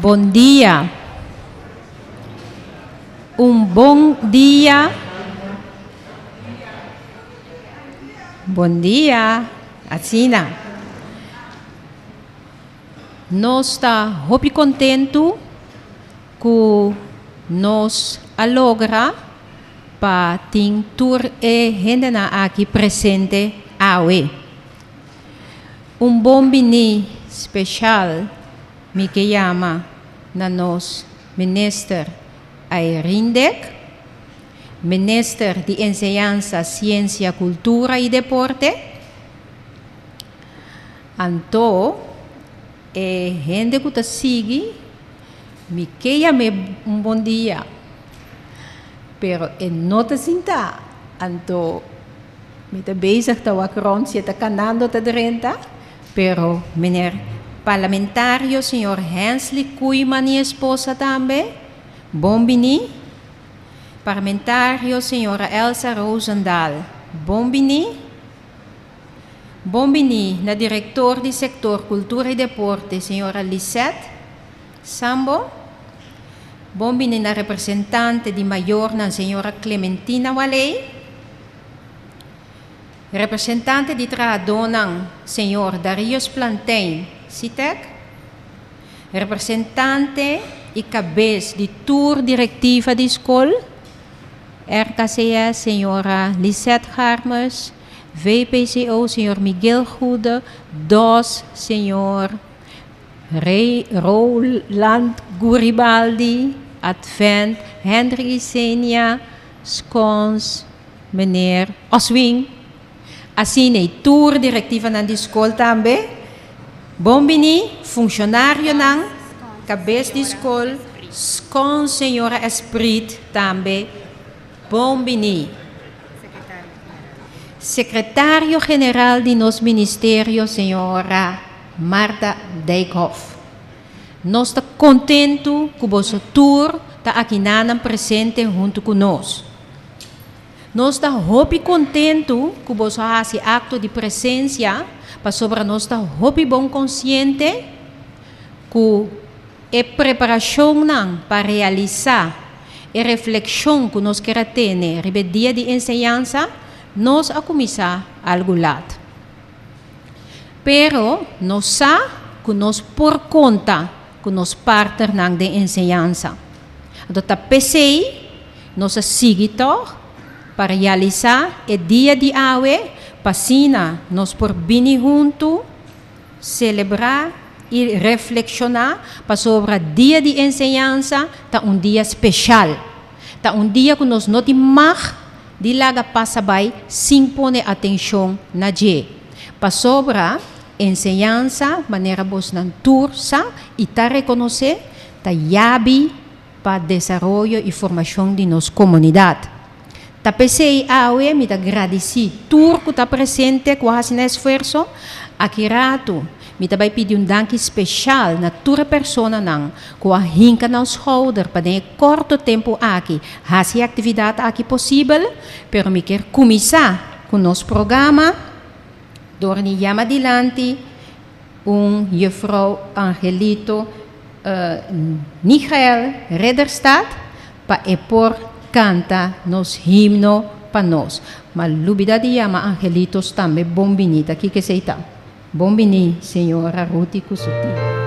Bon dia. Un bon dia. Bon dia. Asina. Nos ta hopi kontentu ku nos a logra pa tin tur e hendenan aki presente awe. Un bon bini speshal mi ke yama na nos Minister Irene Dek, Minister di Enseñansa, Siensia, Kultura i Deporte. Anto e hende ku ta sigui mi ke yam'é un bon dia, pero e no ta sintá. Anto mi ta bezig ta wak rond si e ta kanando ta drenta, pero meneer Parlamentario señor Hensley Koeiman i esposa tambe, bon biní. Parlamentario señora Elsa Rozendal, bon biní. Bon biní na Direktor di Sektor Kultura i Deporte señora Lisette Sambo. Bon biní na representante di mayornan señora Clementina Waley. Representante di trahadónan señor Darius Plantijn, Sitec. Representante i kabes di tur direktiva di skol, RKCS, señora Lisette Garmes. VPCO, señor Miguel Goede, dos, señor Rey Roland Guribaldi, Advent, Hendrik Isenia, Skons, meneer Oswin. Asina e tur direktivanan di skol tambe. Bon bini, funshonarionan, kabes di skol, Skons señora Esprit tambe. Bon bini. Secretario General di nos ministerio señora Martha Dijkhoff. Nos ta contento cu boso tur ta akinanan presente hunto cu nos. Nos ta hopi contento cu boso a haci acto di presencia pasobra nos ta hopi bon consciente cu E preparashonnan pa realisá e reflekshon ku nos ker a tene riba e Dia di Enseñansa, nos a kuminsá algu lat. Pero nos sa ku nos por konta ku nos partnernan den enseñansa. Anto ta p'esei nos a sigui tòg pa realisá e dia di awe pa asina nos por bini huntu, Selebrá i reflekshoná pasobra Dia di Enseñansa ta un dia speshal. Ta un dia ku nos no tin mag di laga pasa bai sin pone atenshon na dje. Pasobra enseñansa, manera bosnan tur sa i ta rekonosé, ta yabi pa desaroyo i formashon di nos komunidat. Ta p'esei awe mi ta gradisí tur ku ta presente ku a hasi nan esfuerso. Aki ratu mi ta bai pidi un danki speshal na tur e personanan ku a hinka nan schouder pa den e korto tempu aki hasi e aktividat aki posibel. Pero mi kier kuminsá ku nos programa dor di yama dilanti un Juffrouw Angelito Michael Ridderstad pa e por canta nos himno pa nos. Ma lubida di yama Angelitos tambe bon bini. Ta kiko esey ta? Bon bini señora Ruti cu su team.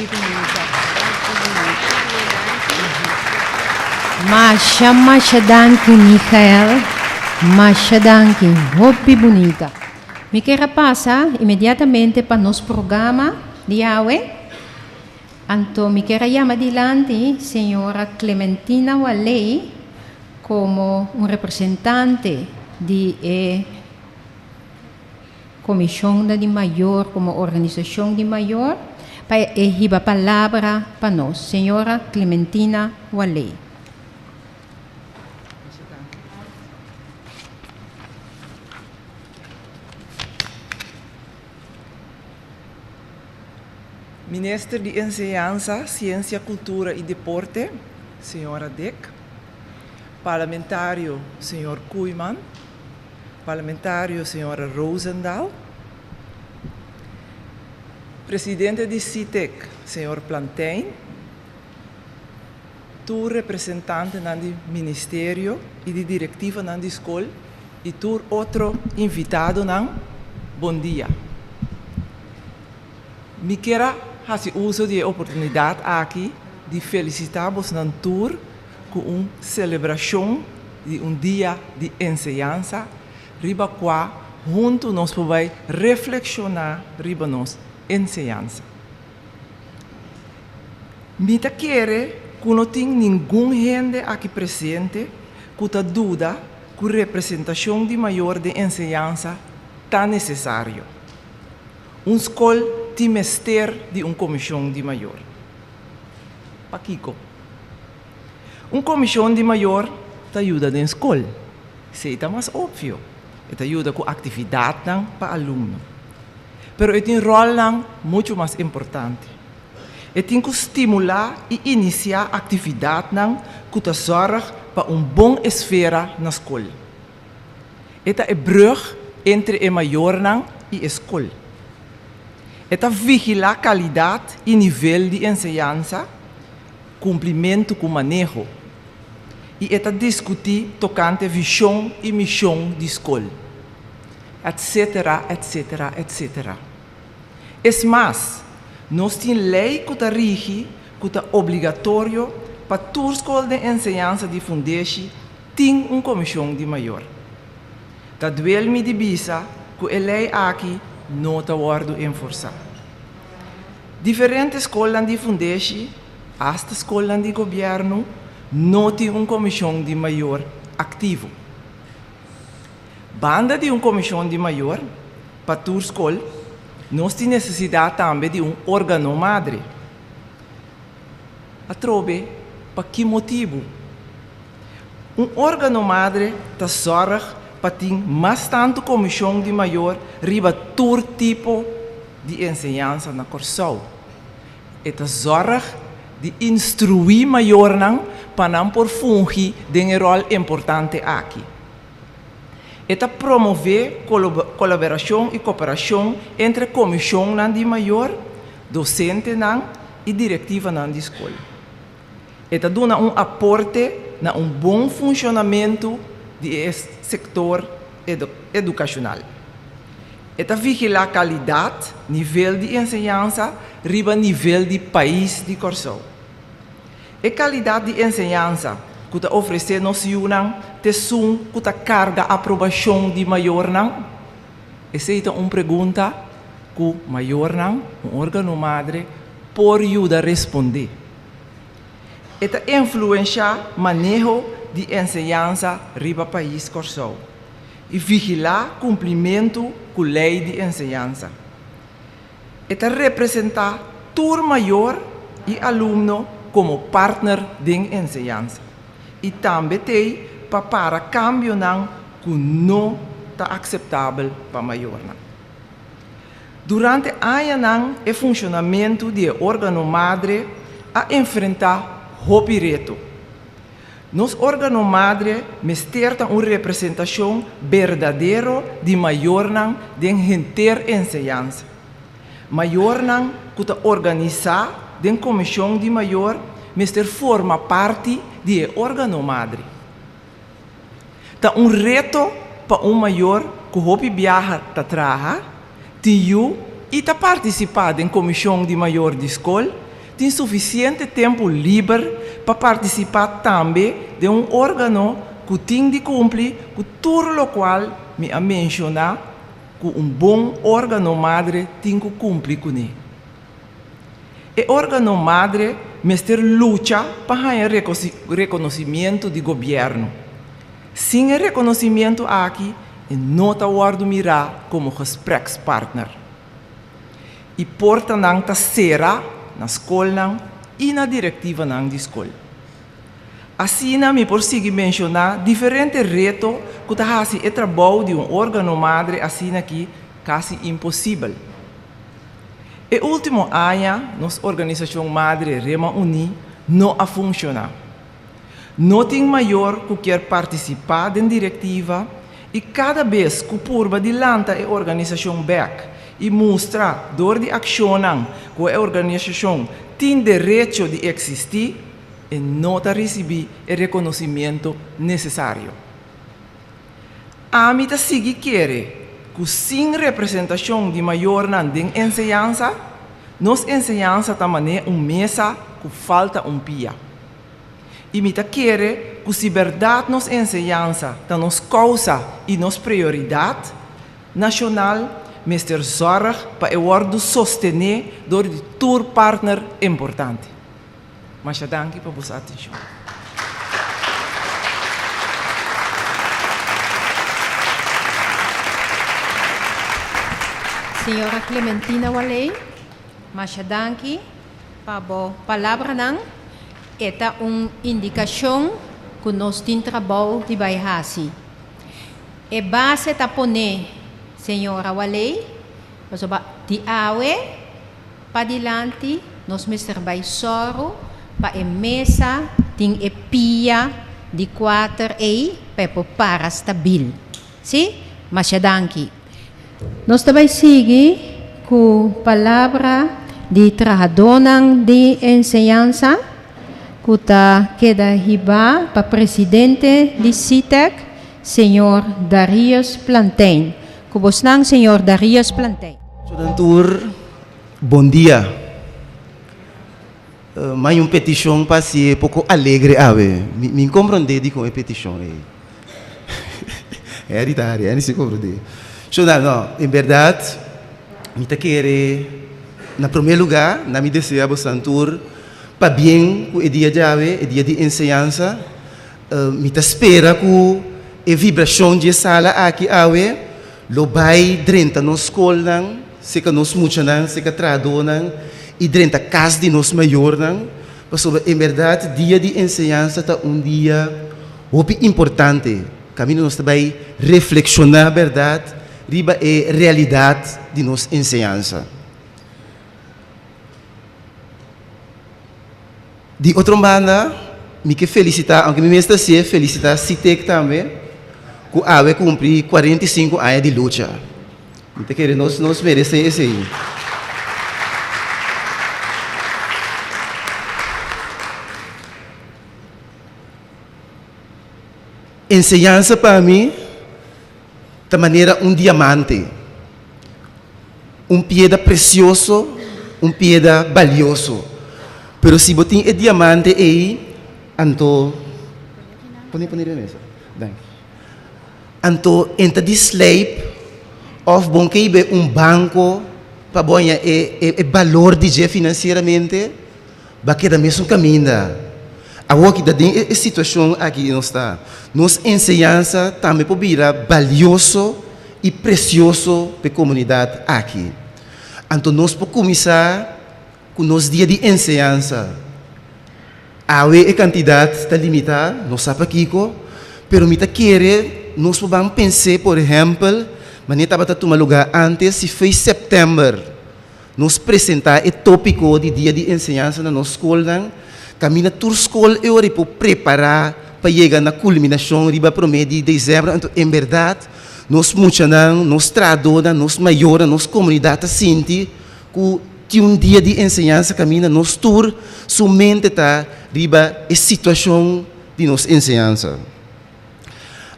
Hopi bunita. Masha masha danki Michael. Masha danki. Hopi bunita. Mi kier a pasa inmediatamente pa nos programa di awe. Anto mi kier a yama dilanti señora Clementina Waley komo un representante di e Komishonnan di Mayor komo organisashon di mayor pa e hiba palabra pa nos. Señora Clementina Waley. Minister di Enseñansa, Siensia, Kultura i Deporte, señora Dick, Parlamentario señor Koeiman, Parlamentario señora Rozendal, Presidente di SITEC señor Plantijn, tur representantenan di ministerio y di directivanan di scol y tur otro invitadonan, bon dia. Mi kier a haci uso di e oportunidad aki di felicita bosnan tur ku un selebrashon di un dia di enseñansa riba kua huntu nos por bai reflekshoná riba nos enseñansa. Mi ta kere ku no tin ningun hende aki presente ku ta duda ku representashon di mayor den enseñansa ta nesesario. Un skol tin mester di un komishon di mayor. Pakiko? Un komishon di mayor ta yuda den skol. Esei ta mas opvio. E ta yuda ku aktividatnan pa alumno. Pero e tin ròlnan muchu mas importante. E tin ku stimulá i inisiá aktividatnan ku ta sòrg pa un bon esfera na skol. E ta e brùg entre e mayornan i e skol. E ta vigilá kalidat i nivel di enseñansa, kumplimentu ku maneho, i e ta diskutí tokante vishon i mishon di skol, etsetera, etsetera, etsetera. Es mas, nos tin lei ku ta rigi ku ta obligatorio pa tur skol den enseñansa di fundeshi tin un komishon di mayor. Ta duel mi di bisa ku e lei aki no ta wòrdu enforsá. Diferente skolnan di fundeshi, asta skolnan di gobièrnu, no tin un komishon di mayor aktivo. Banda di un komishon di mayor pa tur skol, nos tin nesesidat tambe di un órgano madre. Atrobe, pa ki motibu? Un órgano madre ta sòrg pa tin mas tantu komishon di mayor riba tur tipo di enseñansa na Kòrsou. E ta sòrg di instruí mayornan pa nan por fungi den e ròl importante aki. E ta promové kolaborashon i koperashon entre komishonnan di mayor, dosentenan i direktivanan di skol. E ta duna un aporte na un bon funshonamentu di e sektor edukashonal. E ta vigilá kalidat, nivel di enseñansa riba nivel di pais di Kòrsou. E kalidat di enseñansa ku ta ofresé nos yunan t'esun ku ta karga aprobashon di mayornan? Esei ta un pregunta ku mayornan, un órgano madre, por yuda respondé. E ta influenshá maneho di enseñansa riba pais Kòrsou i vigilá kumplimentu ku lei di enseñansa. E ta representá tur mayor i alumno komo partner den enseñansa i tambe t'ei pa para kambionan ku no ta akseptabel pa mayornan. Durante añanan e funshonamentu di e órgano madre a enfrentá hopi reto. Nos órgano madre mester ta un representashon berdadero di mayornan den henter enseñansa. Mayornan ku ta organisá den komishon di mayor mester forma parti di e órgano madre. Ta un reto pa un mayor ku hopi biaha ta traha, tin yu i ta partisipá den komishon di mayor di skol tin sufisiente tempu liber pa partisipá tambe den un órgano ku tin di kumpli ku tur lokual mi a menshoná ku un bon órgano madre tin ku kumpli kuné. E órgano madre mester lucha pa haña rekonosimientu di gobièrnu. Sin e rekonosimientu aki e no ta wòrdu mirá komo gesprekspartner. I portanan ta sera na skolnan i na direktivanan di skol. Asina mi por sigui menshoná diferente reto ku ta hasi e trabou di un órgano madre asin'aki kasi imposibel. E último aña nos organisashon madre Rema Uní no a funshoná. No tin mayor ku kier partisipá den direktiva i kada bes ku purba di lanta e organisashon bèk i mustra dor di akshonnan ku e organisashon tin derecho di eksistí, e no ta risibí e rekonosimiento nesesario. Ami ta sigui kere ku sin representashon di mayornan den enseñansa, nos enseñansa ta manera un mesa ku falta un pia. I mi ta kere ku si bèrdat nos enseñansa ta nos kousa i nos prioridat nashonal, mester zòrg pa e wòrdu sostené dor di tur partner importante. Masha danki pa boso atenshon. Señora Clementina Waley, masha danki pa bo palabranan. E ta un indikashon ku nos tin trabou di bai hasi. E base ta pone, señora Waley, pasobra di awe Padilanti nos mester bai sòru pa e mesa tin e pia di kuater ei pa e por para stabil. Sí? Masha danki. Nos ta bai sigui ku palabra di trahadónan di enseñansa ku ta keda hibá pa presidente di SITEK, señor Darius Plantijn. Ku bosnan señor Darius Plantijn. Nan tur bon dia. Mai un petishon pa hasié poko alegre awe. Mi n komprondé dikon e petishon ei. Harry ta hari, Harry si komprondé. Shonnan, no, en bèrdat mi ta kere na promé lugá na mi deseá bosan tur pabien ku e dia djawe, e dia di enseñansa. Mi ta spera ku e vibrashon dje sala aki awe lo bai drenta nos skolnan, seka nos muchanan, seka trahadónan i drenta kas di nos mayornan, pasobra en bèrdat dia di enseñansa ta un dia hopi importante kaminda nos ta bai reflekshoná bèrdat riba e realidat di nos enseñansa. Di otro banda, mi ke felisitá, aunke mi mes ta hasié, felisitá Sitek tambe ku awe kumpli 45 aña di lucha. Mi ta kere nos nos meresé esei. Enseñansa pa mi ta manera un diamante, un piedra presioso, un piedra balioso. Pero si bo tin e diamante ei, anto, pone pone riba mesa, danki. Anto e ta di slijp of bon ke ibe un banco pa bo haña e e balor di dje financieramente, Ba keda mesun kaminda. Awor ki ta den e situashon aki nos ta, nos enseñansa tambe por bira balioso i presioso pa e komunidat aki. Anto nos por kuminsá ku nos dia di enseñansa. Awe e kantidat ta limitá, no sa pakiko, pero mi ta kere nos por ban pens'é, por ehèmpel, manera tabata tuma lugá ántes, si fei sèptèmber Nos presentá e tópiko di Dia di Enseñansa na nos skolnan, kaminda tur skol e ora por prepará pa yega na kulminashon riba promé di desèmber. Anto, en bèrdat, nos muchanan, nos trahadónan, nos mayornan, nos komunidat ta sinti ku tin un Dia di Enseñansa kaminda nos tur su mente ta riba e situashon di nos enseñansa.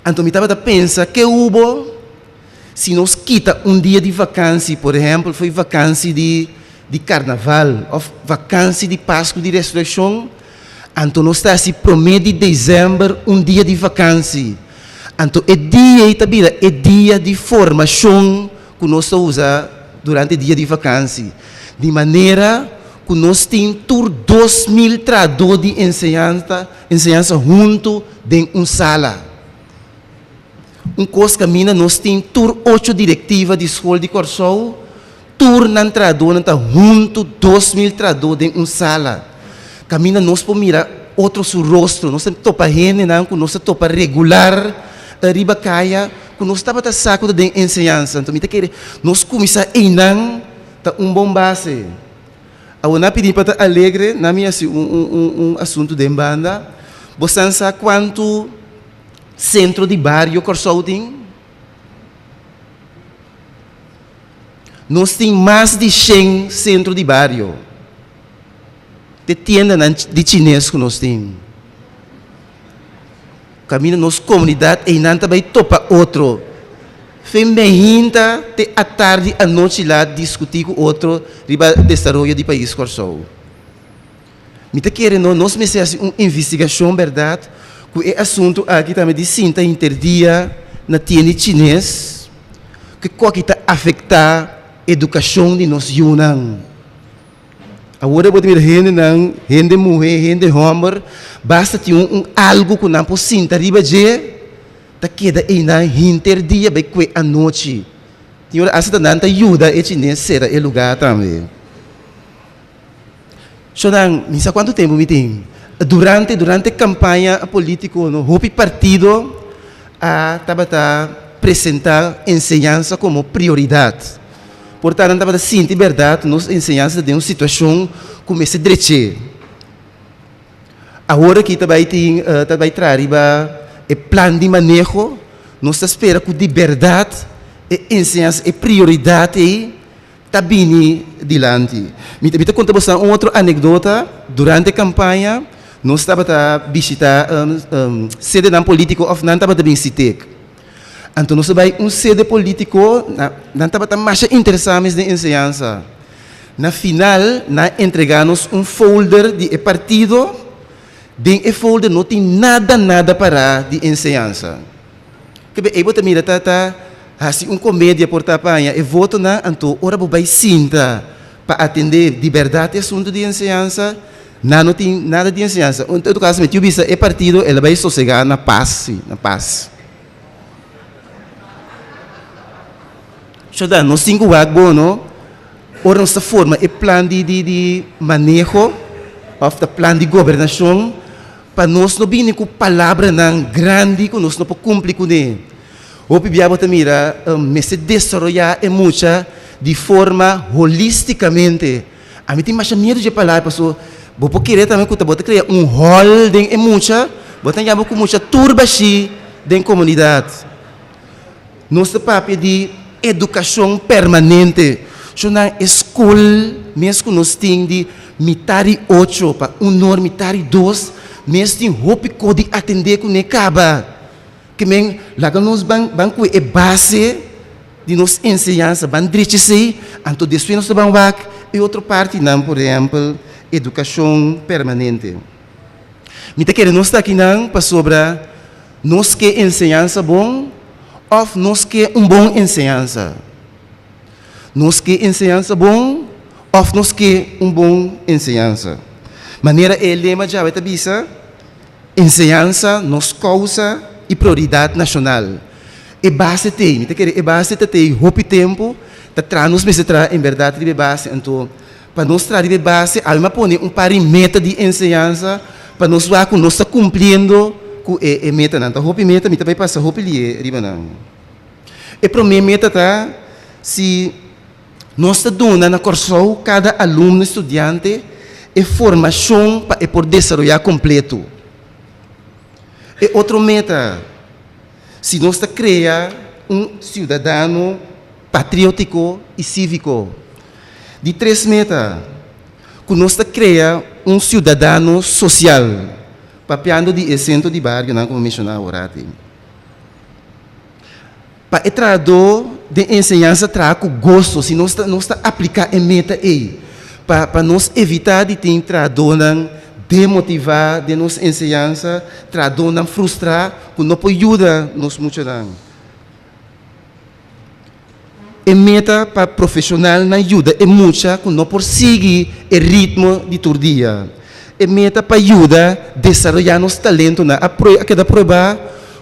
Anto mi tabata pensa, ke hubo? Si nos kita un dia di vakansi, por ehèmpel fo'i vakansi di di karnaval òf vakansi di Pasku di Resurekshon, anto nos ta hasi promé di desèmber un dia di vakansi. Anto e dia ei ta bira e dia di formashon ku nos ta usa durante dia di vakansi, di manera ku nos tin tur 2000 trahadó di enseñansa enseñansa huntu den un sala. Un kos kaminda nos tin tur ocho direktiva di skol di Kòrsou, tur nan trahadónan ta huntu, 2000 trahadó den un sala. Kaminda nos por mira otro su rostro, nos ta topa hendenan ku nos ta topa regular riba kaya ku nos tabata sa ku ta den enseñansa. Anto mi ta kere nos kuminsá einan ta un bon base. Awor nan a pidi mi pa ta alegre, nan mi hasi un un un un asuntu den banda. Bo san sa kuantu sentro di bario Kòrsou tin? Nos tin mas di 100 sentro di bario. Te tiendanan di chines ku nos tin. Kaminda nos komunidat einan ta bai topa otro. Fin mehinta te atardi anochi la diskutí ku otro riba desaroyo di pais Kòrsou. Mi ta kere no nos mester hasi un investigashon bèrdat ku e asuntu aki tambe di sinta hinter dia na tienda chines ku koki ta afektá edukashon di nos yunan. Awor bo ta mira hendenan, hende muhé, hende hòmber, basta tin un un algu ku nan por sinta riba dje, ta keda einan hinter dia bai kue anochi. Tin ora asta ta nan ta yuda e chines sera e lugá tambe. Shownan, mi sa kuantu tempu mi tin. Durante durante kampaña polítiko no hopi partido a tabata presentá enseñansa komo prioridat. Por ta nan tabata sinti bèrdat nos enseñansa ta den un situashon ku mester drech'é. Awor aki ta bai tin ta bai traha riba e plan di maneho, nos ta spera ku di bèrdat e enseñansa e prioridat ei ta bini dilanti. Mi ta mi ta konta boso un otro anekdota, durante kampaña nos tabata bishita sedenan polítiko òf nan tabata bin sitek. Anto nos a bai un sede polítiko, nan tabata masha interesá mes den enseñansa. Na final nan a entregá nos un folder di e partido, den e folder no tin nada nada pará di enseñansa. Kebe ei bo ta mira ta ta hasi un komedia por ta paña e votonan, anto ora bo bai sinta pa atendé di bèrdat e asuntu di enseñansa, nan no tin nada di enseñansa. En todo kaso mi tin bisa e partido el a bai sosegá na pas, si, na pas. Shoda, nos tin ku wak bo no, ora nos ta forma e plan di di di maneho òf ta plan di gobernashon, pa nos no bini ku palabranan grandi ku nos no por kumpli kuné. Hopi bia bo ta mira mester desaroyá e mucha di forma holístikamente. Ami tin masha miedu dje palabra paso bo por kere tambe ku ta bo ta krea un hòl den e mucha, bo ta yama ku mucha tur bashí den komunidat. Nos ta papia di edukashon permanente. Shonnan e skol mes ku nos tin di mitar di ocho pa un or mitar di dos mes tin hopi kos di atendé kuné kaba. Ke men laga nos ban ban ku e base di nos enseñansa ban drecha esei, anto despues nos ta ban wak e otro partinan, por ehèmpel edukashon permanente. Mi ta kere nos ta akinan pasobra nos ke enseñansa bon òf nos ke un bon enseñansa. Nos ke enseñansa bon òf nos ke un bon enseñansa. Manera e lema djawe ta bisa, Enseñansa nos kousa i prioridat nashonal. E base t'ei, mi ta kere e base ta t'ei hopi tempu ta traha, nos mester traha en bèrdat riba e base. Anto pa nos traha riba e base alma a pone un par di meta di enseñansa pa nos wak ku nos ta kumpliendo ku e metanan. Ta hopi meta, mi ta bai pasa hopi lié riba nan. E promé meta ta si nos ta duna na Kòrsou kada alumno i studiante e formashon pa e por desaroyá kompleto. E otro meta, si nos ta krea un siudadano patriótiko i síviko. Di tres meta, ku nos ta krea un siudadano sosial, papiando di e sentro di barionan ku mi menshoná awor aki. Pa e trahadó den enseñansa traha ku goso, si nos ta nos ta apliká e meta ei. Pa pa nos evitá di tin trahadónan demotivá den nos enseñansa, trahadónan frustrá ku no por yuda nos muchanan. E meta pa profeshonalnan yuda e mucha ku no por sigui e ritmo di tur dia. E meta pa yuda desaroyá nos talentonan. A a keda pruebá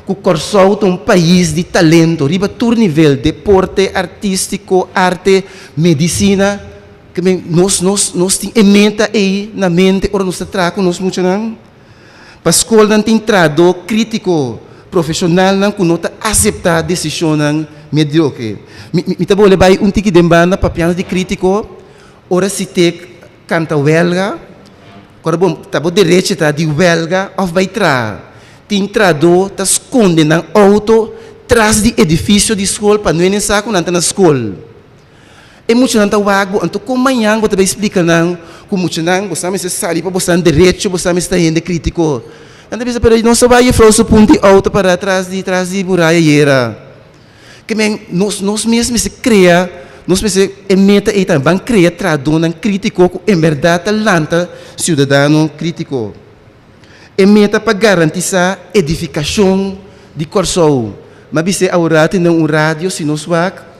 ku Kòrsou ta un pais di talento riba tur nivel, deporte, artístiko, arte, medisina. Ke men nos nos nos tin e meta ei na mente ora nos ta traha ku nos muchanan. Pa skolnan tin trahadó krítiko, profeshonalnan ku no ta aseptá desishonnan medioke. Mi mi ta bole bai un tiki den banda papiando di krítiko, ora Sitek kanta wèlga, kòrda bon, ta bo derecho ta di wèlga òf bai traha. Tin trahadó ta skonde nan outo tras di edifisio di skol pa no hende sa ku nan ta na skol. E muchanan ta wak bo, anto kon mañan bo ta bai splika nan ku muchanan bo sa mester sali pa bo san derecho, bo sa mester ta hende kritiko. Nan ta bisa, pero nos ta bai jefrou su punti outo pará tras di tras di muraya ayera. Ke men nos nos mes mester krea, nos mester e meta ei tambe, ban krea trahadónan kritiko ku en bèrdat ta lanta siudadano kritiko. E meta pa garantisá edifikashon di Kòrsou. M'a bis'é awor tin den un radio si nos wak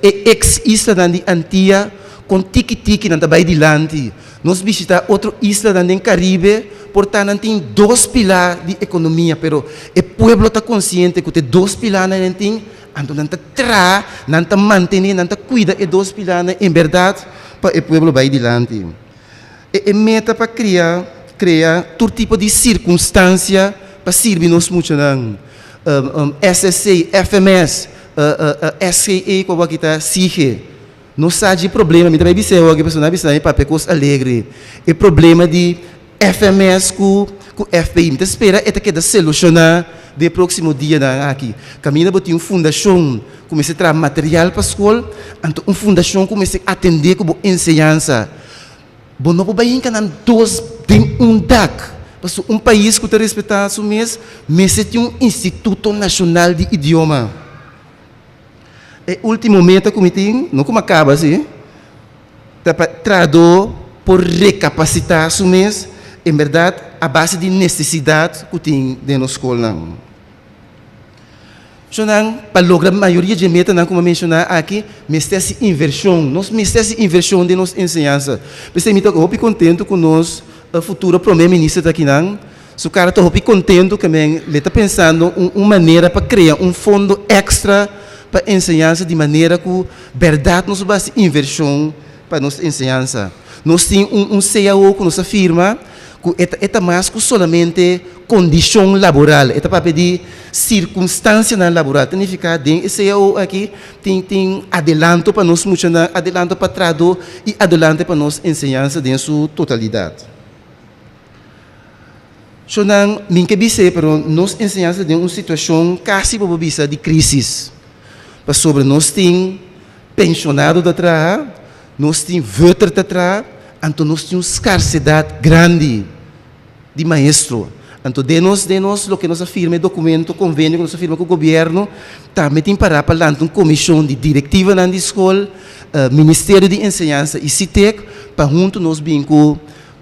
E ex islanan di Antia kon tiki tiki nan ta bai dilanti. Nos bishita otro islanan den Caribe por ta nan tin dos pilá di ekonomia pero e pueblo ta konsiente ku te dos pilánan nan tin anto nan ta traha, nan ta mantené, nan ta kuida e dos pilánan en bèrdat pa e pueblo bai dilanti. E meta pa kria krea tur tipo di sirkunstansia pa sirbi nos muchanan. SSC, FMS, SGE ku awor aki ta SIGE. Nos sa dje problema, mi ta bai bisa awor aki pasobra nan a bisa mi papia kos alegre. E problema di FMS ku ku FPI. Mi ta spera e ta keda selushoná den e próksimo dianan aki. Kaminda bo tin un fundashon ku mester traha material pa skol, anto un fundashon ku mester atendé ku bo enseñansa. Bo no por bai hinka nan dos den un dak. Pasobra un pais ku ta respetá su mes mester tin un instituto nashonal di idioma. E último meta ku mi tin, no ku mi a kaba si, ta pa trahadó por rekapasitá su mes en bèrdat a base di nesesidat ku tin den nos skolnan. Shonnan, pa logra mayoria dje metanan ku mi a menshoná aki, mester hasi invershon. Nos mester hasi invershon den nos enseñansa. P'esei mi ta hopi kontentu ku nos futuro promé minister ta akinan. Su kara ta hopi kontentu ke men le ta pensando un un manera pa krea un fondo èkstra pa enseñansa di manera ku bèrdat nos por hasi invershon pa nos enseñansa. Nos tin un un cao ku nos a firma ku e ta e ta mas ku solamente kondishon laboral, e ta papia di sirkunstansianan laboral. Ta nifiká den e cao aki tin tin adelanto pa nos muchanan, adelanto pa trahadó i adelante pa nos enseñansa den su totalidat. Shonnan, mi ke bis'é, pero nos enseñansa den un situashon kasi bo por bisa di krísis. Pasobra nos tin penshonado ta traha, nos tin vùter ta traha, anto nos tin un skarsedat grandi di maestro. Anto den nos den nos loke nos a firma e dokumento, konvenio ku nos a firma ku gobièrnu, tambe tin pará pa lanta un komishon di direktivanan di skol, Ministerio di Enseñansa i SITEK pa huntu nos bin ku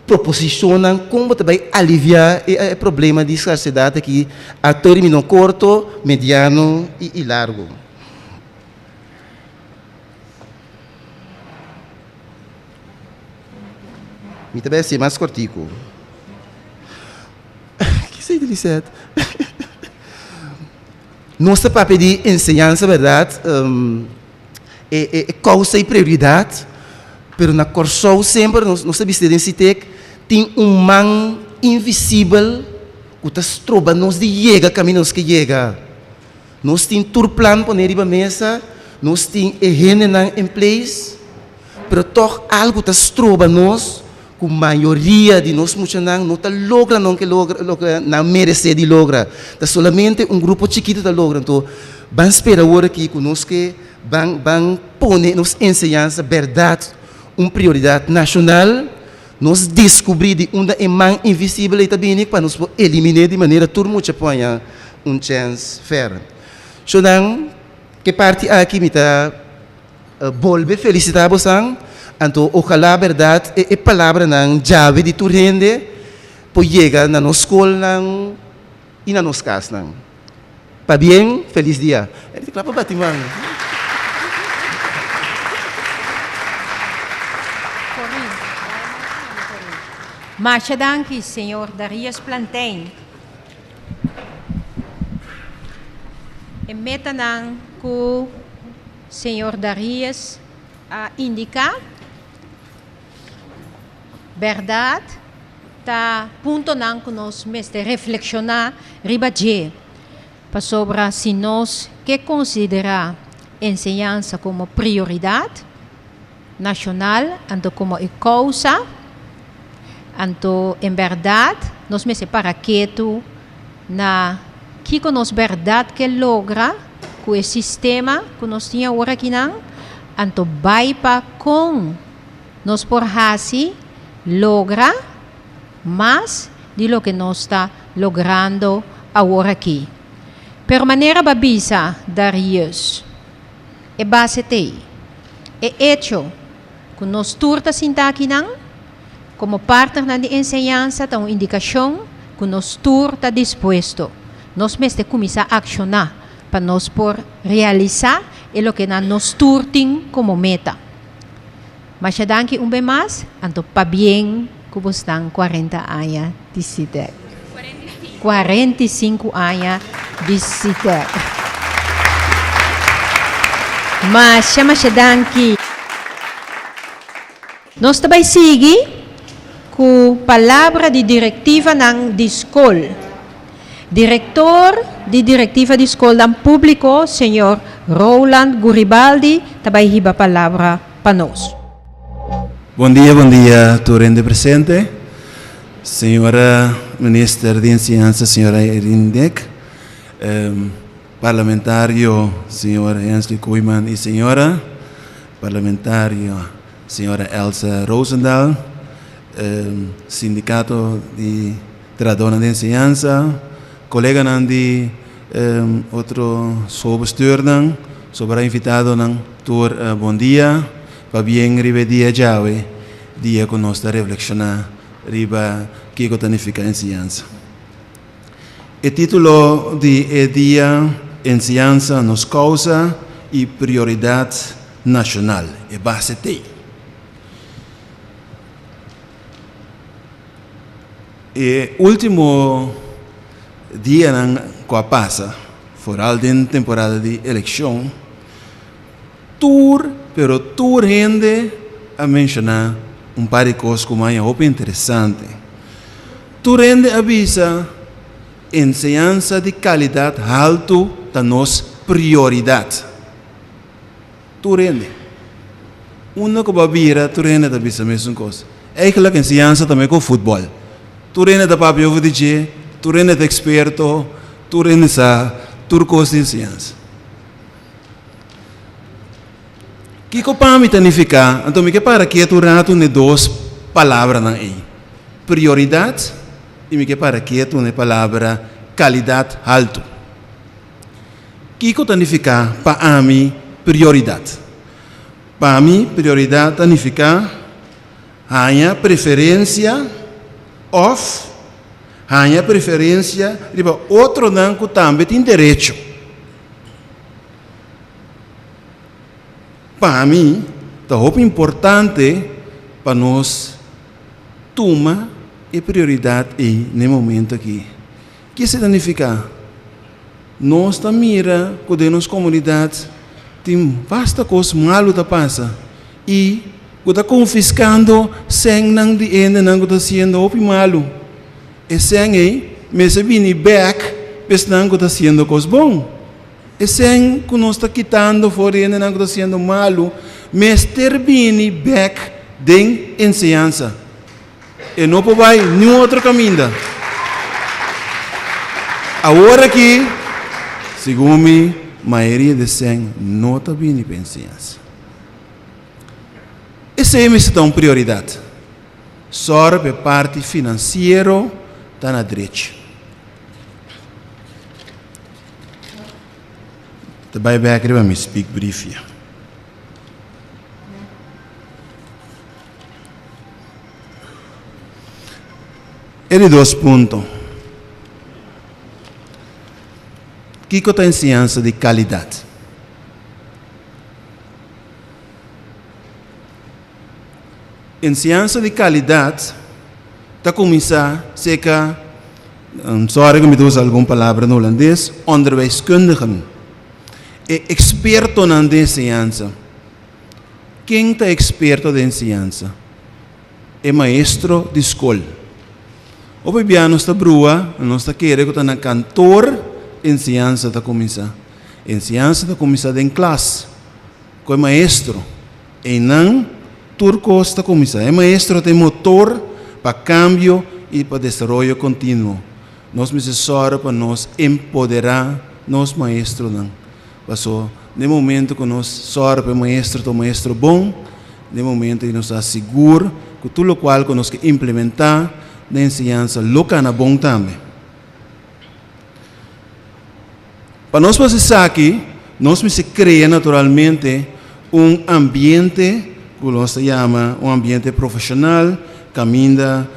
Proposishonnan kon bo ta bai aliviá e problema di skarsedat aki a término korto, mediano i largu. Mi ta bai hasié mas kòrtiku. Kisei di Lisette? Nos ta papia di enseñansa bèrdat? E kousa i prioridat, pero na Kòrsou semper nos nos ta bisti den Sitek tin un man invisibel ku ta stroba nos di yega kaminda nos ke yega. Nos tin tur plan pone riba mesa, nos tin e hendenan in place, pero tòg algu ta stroba nos ku mayoria di nos muchanan no ta logra nan ke logra loke nan meresé di logra. Ta solamente un grupo chikitu ta logra. Anto ban spera awor aki ku nos ke ban ban pone nos enseñansa bèrdat un prioridat nashonal, nos deskubrí di unda e man invisibel ei ta bini pa nos por eliminé di manera tur mucha por haña un chèns fèr. Shonnan, ke parti aki mi ta. Bolbe felicita bosan. Anto ojalá bèrdat e palabranan djawe di tur hende por yega na nos skolnan i na nos kasnan. Pabien, felis dia. E ta kla pa bati man. Masha danki, señor Darius Plantijn. E metanan ku señor Darius a indiká, bèrdat ta puntonan ku nos mester reflekshoná riba dje, pasobra si nos ke konsiderá enseñansa komo prioridat nashonal, anto komo e kousa, anto en bèrdat nos mester para ketu na kiko nos bèrdat ke logra ku e sistema ku nos tin awor akinan, anto bai pa kon nos por hasi logra mas di loke nos ta logrando awor aki. Pero manera bo a bisa, Darius, e base t'ei. E echo ku nos tur ta sinta akinan, komo partnernan di enseñansa ta un indikashon ku nos tur ta dispuesto. Nos mester kuminsá akshoná pa nos por realisá e loke nan nos tur tin komo meta. Masha danki un be mas, anto pabien ku bosnan 40 aña di Sitek. 45 aña di Sitek. Masha masha danki. Nos ta bai sigui ku palabra di direktivanan di skol. Direktor di Direktiva di Skolnan Públiko, señor Roland Guribaldi ta bai hiba palabra pa nos. Bon dia, bon dia tur hende presente. Señora Minister di Enseñansa, señora Irene Dick, Parlamentario señor Hensley Koeiman y señora, Parlamentario señora Elsa Rozendal, Sindicato di Trahadónan di enseñansa, koleganan di otro schoolbestuurnan, sobra invitadonan, tur bon dia. Pabien riba e dia djawe, dia ku nos ta reflekshoná riba kiko ta nifiká enseñansa. E título di e dia Enseñansa, nos kousa i prioridat nashonal, e base t'ei. E último dianan ku a pasa, foral den temporada di elekshon, tur, pero tur hende a menshoná un par di kos ku maña hopi interesante. Tur hende a bisa enseñansa di kalidat haltu ta nos prioridat. Tur hende. Unda ku bo a bira tur hende ta bisa mesun kos. Eigenlijk enseñansa ta mei ku futbòl. Tur hende ta papia over di dje, tur hende ta eksperto, tur hende sa tur kos di enseñansa. Kiko pa mi ta nifiká? Anto mi ke para ketu un ratu n'e dos palabranan ei, prioridat i mi ke para ketu n'e palabra kalidat haltu. Kiko ta nifiká pa ami prioridat? Pa mi prioridat ta nifiká haña preferensia òf haña preferensia riba otronan ku tambe tin derecho. Pa mi ta hopi importante pa nos tuma e prioridat ei na e momento aki. Ke esei ta nifiká? Nos ta mira ku den nos komunidat tin basta kos malu ta pasa i ku ta konfiskando sènnan di hendenan ku ta hasiendo hopi malu. E sèn ei mester bini bèk pa esnan ku ta hasiendo kos bon. E sèn ku nos ta kitando for di hendenan ku ta hasiendo malu mester bini bèk den enseñansa. E no por bai niun otro kaminda. Awor aki, segun mi, mayoria di esnan no ta bini pa enseñansa. Esei mester ta un prioridat. Sòru pa e parti finansiero ta na drechi. Ta bai bèk riba mi speakbriefje. E di dos punto. Kiko ta enseñansa di kalidat? Enseñansa di kalidat ta kuminsá serka, sorry ku mi ta usa algun palabra na hulandes, onderwijskundigen, e ekspertonan den enseñansa. Ken ta eksperto den enseñansa? E maestro di skol. Hopi bia nos ta brua, nos ta kere ku ta na kantor enseñansa ta kuminsá. Enseñansa ta kuminsá den klas ku e maestro. Einan tur kos ta kuminsá. E maestro ta e motor pa kambio i pa desaroyo kontinuo. Nos mester sòru pa nos empoderá nos maestronan. Paso den momento ku nos sòru pa e maestro ta un maestro bon, den momento ei nos ta sigur ku tur lokual ku nos ke implementá den enseñansa lo kana bon tambe. Pa nos por esaki, nos mester krea naturalmente un ambiente ku nos ta yama un ambiente profeshonal kaminda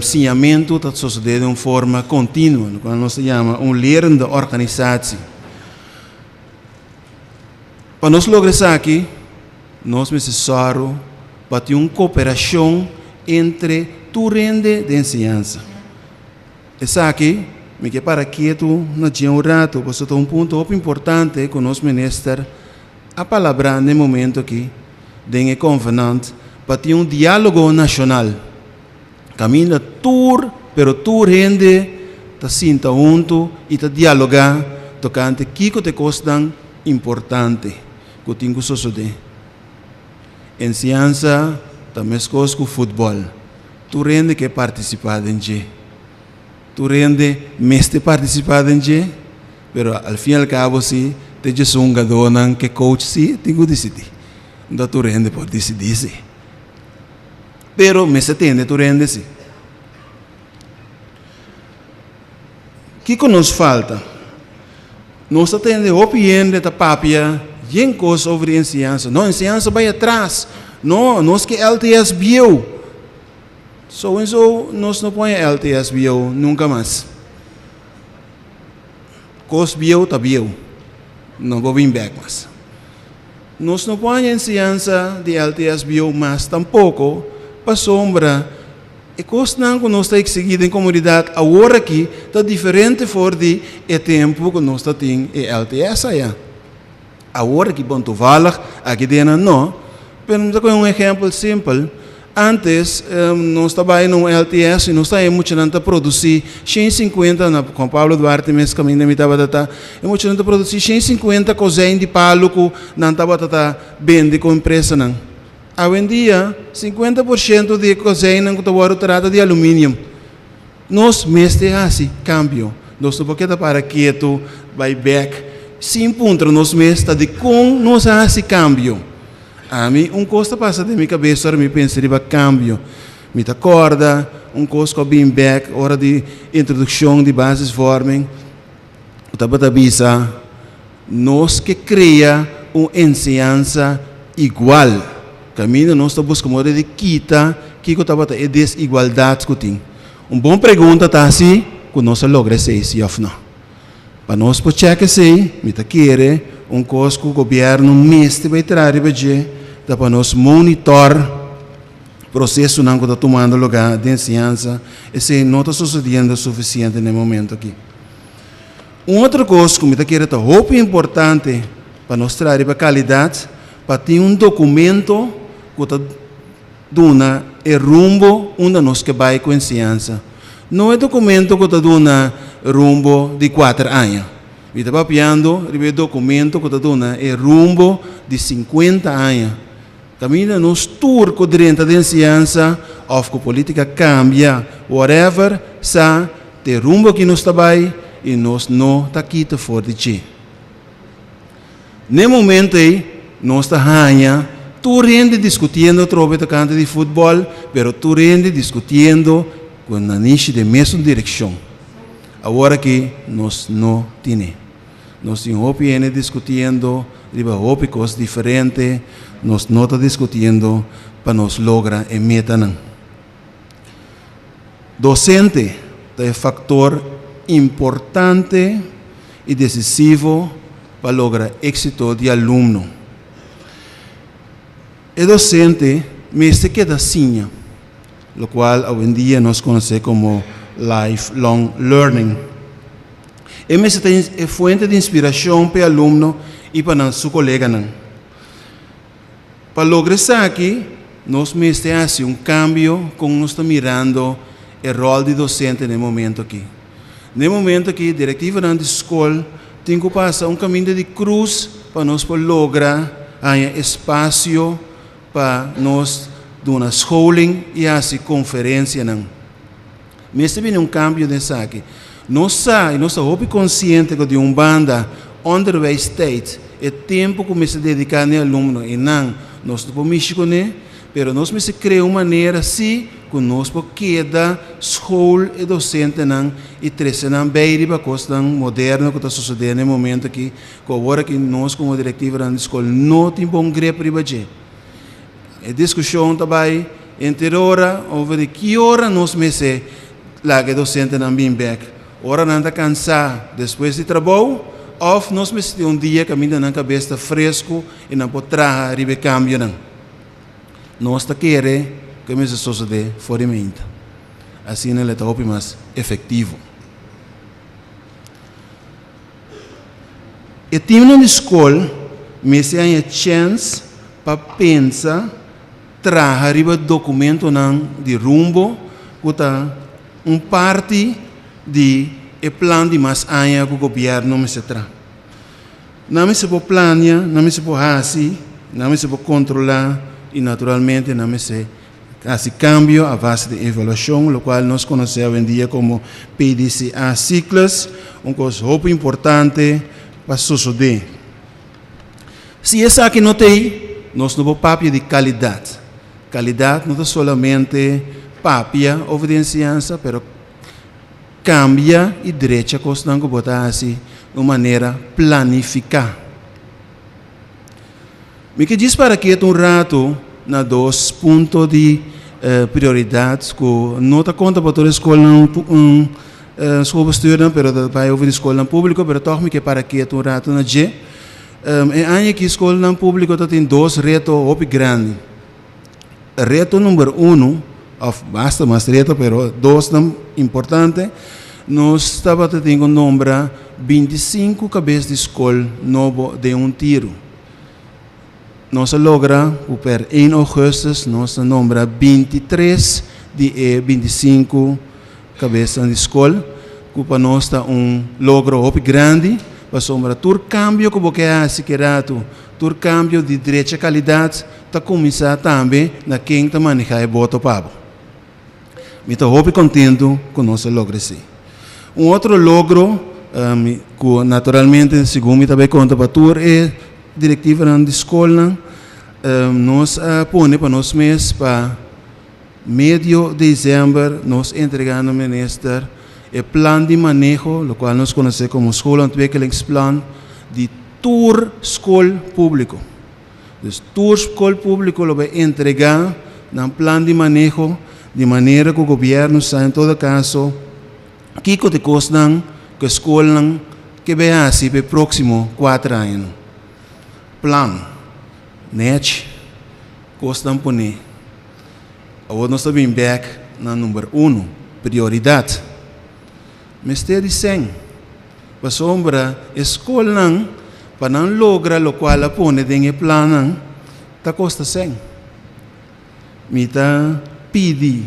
siñamentu ta sosodé den un forma kontinuo, lokual nos ta yama un lerende organisatie. Pa nos logra esaki, nos mester sòru pa tin un koperashon entre tur hende den enseñansa. Esaki mi ke para ketu na dje un ratu pasobra ta un punto hopi importante ku nos minister a palabrá na e momento aki den e konvenant pa tin un diálogo nashonal kaminda tur pero tur hende ta sinta huntu i ta dialogá tokante kiko ta e kosnan importante ku tin ku sosodé. Enseñansa ta meskos ku futbòl. Tur hende ke partisipá den dje. Tur hende mester partisipá den dje, pero al fin i al kabo si ta dje hungadónan ke coach si tin ku disidí. No tur hende por disidí si. Pero mester tende tur hende si. Kiko nos falta? Nos ta tende hopi hende ta papia yen kos over di enseñansa. No, enseñansa bai atras. No, nos ke LTS bieu. So en so nos no pone LTS bieu nunka mas. Kos bieu ta bieu. No por bin bek mas. Nos no pone enseñansa di LTS bieu mas tampoko pasobra E kosnan ku nos ta eksigí den komunidat awor aki ta diferente for di e tempu ku nos ta tin e LTS aya. Awor aki bon toevallig aki den nan no, pero mi ta kohe un ehèmpel simpel, antes nos ta bai na un LTS i nos ta haña e muchanan ta produsí 150, na Juan Pablo Duarte mes kaminda mi tabata ta, e muchanan ta produsí 150 kozijn di palu ku nan tabata ta bende ku empresanan. Awendia, 50% di e kozijnnan ku ta wòrdu trata di aluminium. Nos mester hasi kambio. Nos no por keda para ketu, bai bèk, sin puntra nos mes ta dikon nos a hasi kambio. Ami, un kos ta pasa den mi kabes ora mi pensa riba kambio. Mi ta kòrda un kos ku a bin bèk ora di introdukshon di basisvorming, ku tabata bisa, Nos ke krea un enseñansa igual. Kaminda nos ta buska moda di kita kiko tabata e desigualdat ku tin. Un bon pregunta ta si ku nos a logra esei si òf no. Pa nos por chèk esei, mi ta kere un kos ku gobièrnu mester bai traha riba dje ta pa nos monitòr prosesonan ku ta tumando lugá den enseñansa. Esei no ta sosodiendo sufisiente na e momento aki. Un otro kos ku mi ta kere ta hopi importante pa nos traha riba kalidat, pa tin un dokumento ku ta duna e rumbo unda nos ke bai ku enseñansa. No e dokumento ku ta duna rumbo di kuater aña. Mi ta papiando riba e dokumento ku ta duna e rumbo di sinkuenta aña. Kaminda nos tur ku drenta den enseñansa òf ku polítika kambia, whatever, sa te rumbo ki nos ta bai i nos no ta kita for di dje. N'e momento ei nos ta haña tur hende diskutiendo atrobe tokante di futbòl, pero tur hende diskutiendo ku nanishi den mesun direkshon. Awor aki nos no tine. Nos tin hopi hende diskutiendo riba hopi kos diferente, nos no ta diskutiendo pa nos logra e metanan. Docente ta e factor importante y decisivo pa logra exito di alumno. E docente mester keda siña, locual awendia nos conoce como lifelong learning. E mester ta e fuente di inspiracion pa e alumno y pa nan su coleganan. Pa logra esaki, nos mester haci un cambio con nos ta mirando e rol di docente na e momento aki. Na e momento aki, directivanan di scol tin cu pasa un caminda di cruz pa nos por logra haña espacio pa nos duna scholing y haci conferencianan. Mester bini un cambio den esaki. Nos sa y nos ta hopi consciente cu di un banda onderwijstijd, e tempo cu mester dedica n'e alumno y nan nos no por mishi cune, pero nos mester crea un manera si cu nos por keda school e docentenan y trece nan bay riba cosnan moderno cu ta sucede n'e momento aki, cu awor aki nos como directivanan di school no tin bon grip riba dje. E diskushon ta bai enter ora over di ki ora nos mester laga e dosentenan bin bek. Ora nan ta kansá despues di trabou òf nos mester tin un dia kaminda nan kabes ta fresku i nan por traha riba e kambionan. Nos ta kere ku e mester sosodé for di meinta. Asina lo e ta hopi mas efektivo. E timnan di skol mester haña chèns pa pensa, traha riba dokumentonan di rumbo ku ta un parti di e plan di mas aña ku gobièrnu mester traha. Nan mester por plania, nan mester por hasi, nan mester por kontrolá i naturalmente nan mester Hasi kambio a base di evaluashon, lokual nos konosé awendia komo PDCA cyclus, un kos hopi importante pa sosodé. Si esaki no t'ei, nos no por papia di kalidat. Kalidat no ta solamente papia over di enseñansa, pero kambia i drecha kosnan ku bo ta hasi di un manera planifiká. Mi ke djis para ketu un ratu na dos punto di prioridat ku no ta konta pa tur e skolnan schoolbestuurnan pero ta bai over di skolnan públiko pero tòg mi ke para ketu un ratu na dje. E aña aki skolnan públiko ta tin dos reto hopi grandi. Reto number uno òf basta mas reto pero dosnan importante nos tabata tin ku nombra 25 kabes di skol nobo den un tiru. Nos a logra ku per 1 ougùstùs nos a nombra 23 di e 25 kabesnan di skol, ku pa nos ta un logro hopi grandi, pasobra tur kambio ku bo ke hasi ki ratu, tur kambio di drecha kalidat ta kuminsá tambe na ken ta manehá e boto pa bo. Mi ta hopi kontentu ku nos a logra esei. Un otro logro ku naturalmente segun mi ta bai konta pa tur e direktivanan di skolnan, nos a pone pa nos mes pa medio desèmber nos entregá na minister e plan di maneho, lokual nos konosé komo schoolontwikkelingsplan di tur skol públiko. Dus tur skol públiko lo bai entregá nan plan di maneho di manera ku gobièrnu sa en todo kaso kiko ta e kosnan ku e skolnan ke bai hasi pa e próksimo kuater añanan. Plan, nèchi, kosnan poné. Awor nos ta bin bèk na number uno, prioridat. Mester di sèn. Pasobra e skolnan pa nan logra lokual a pone den e plannan ta kosta sèn. Mi ta pidi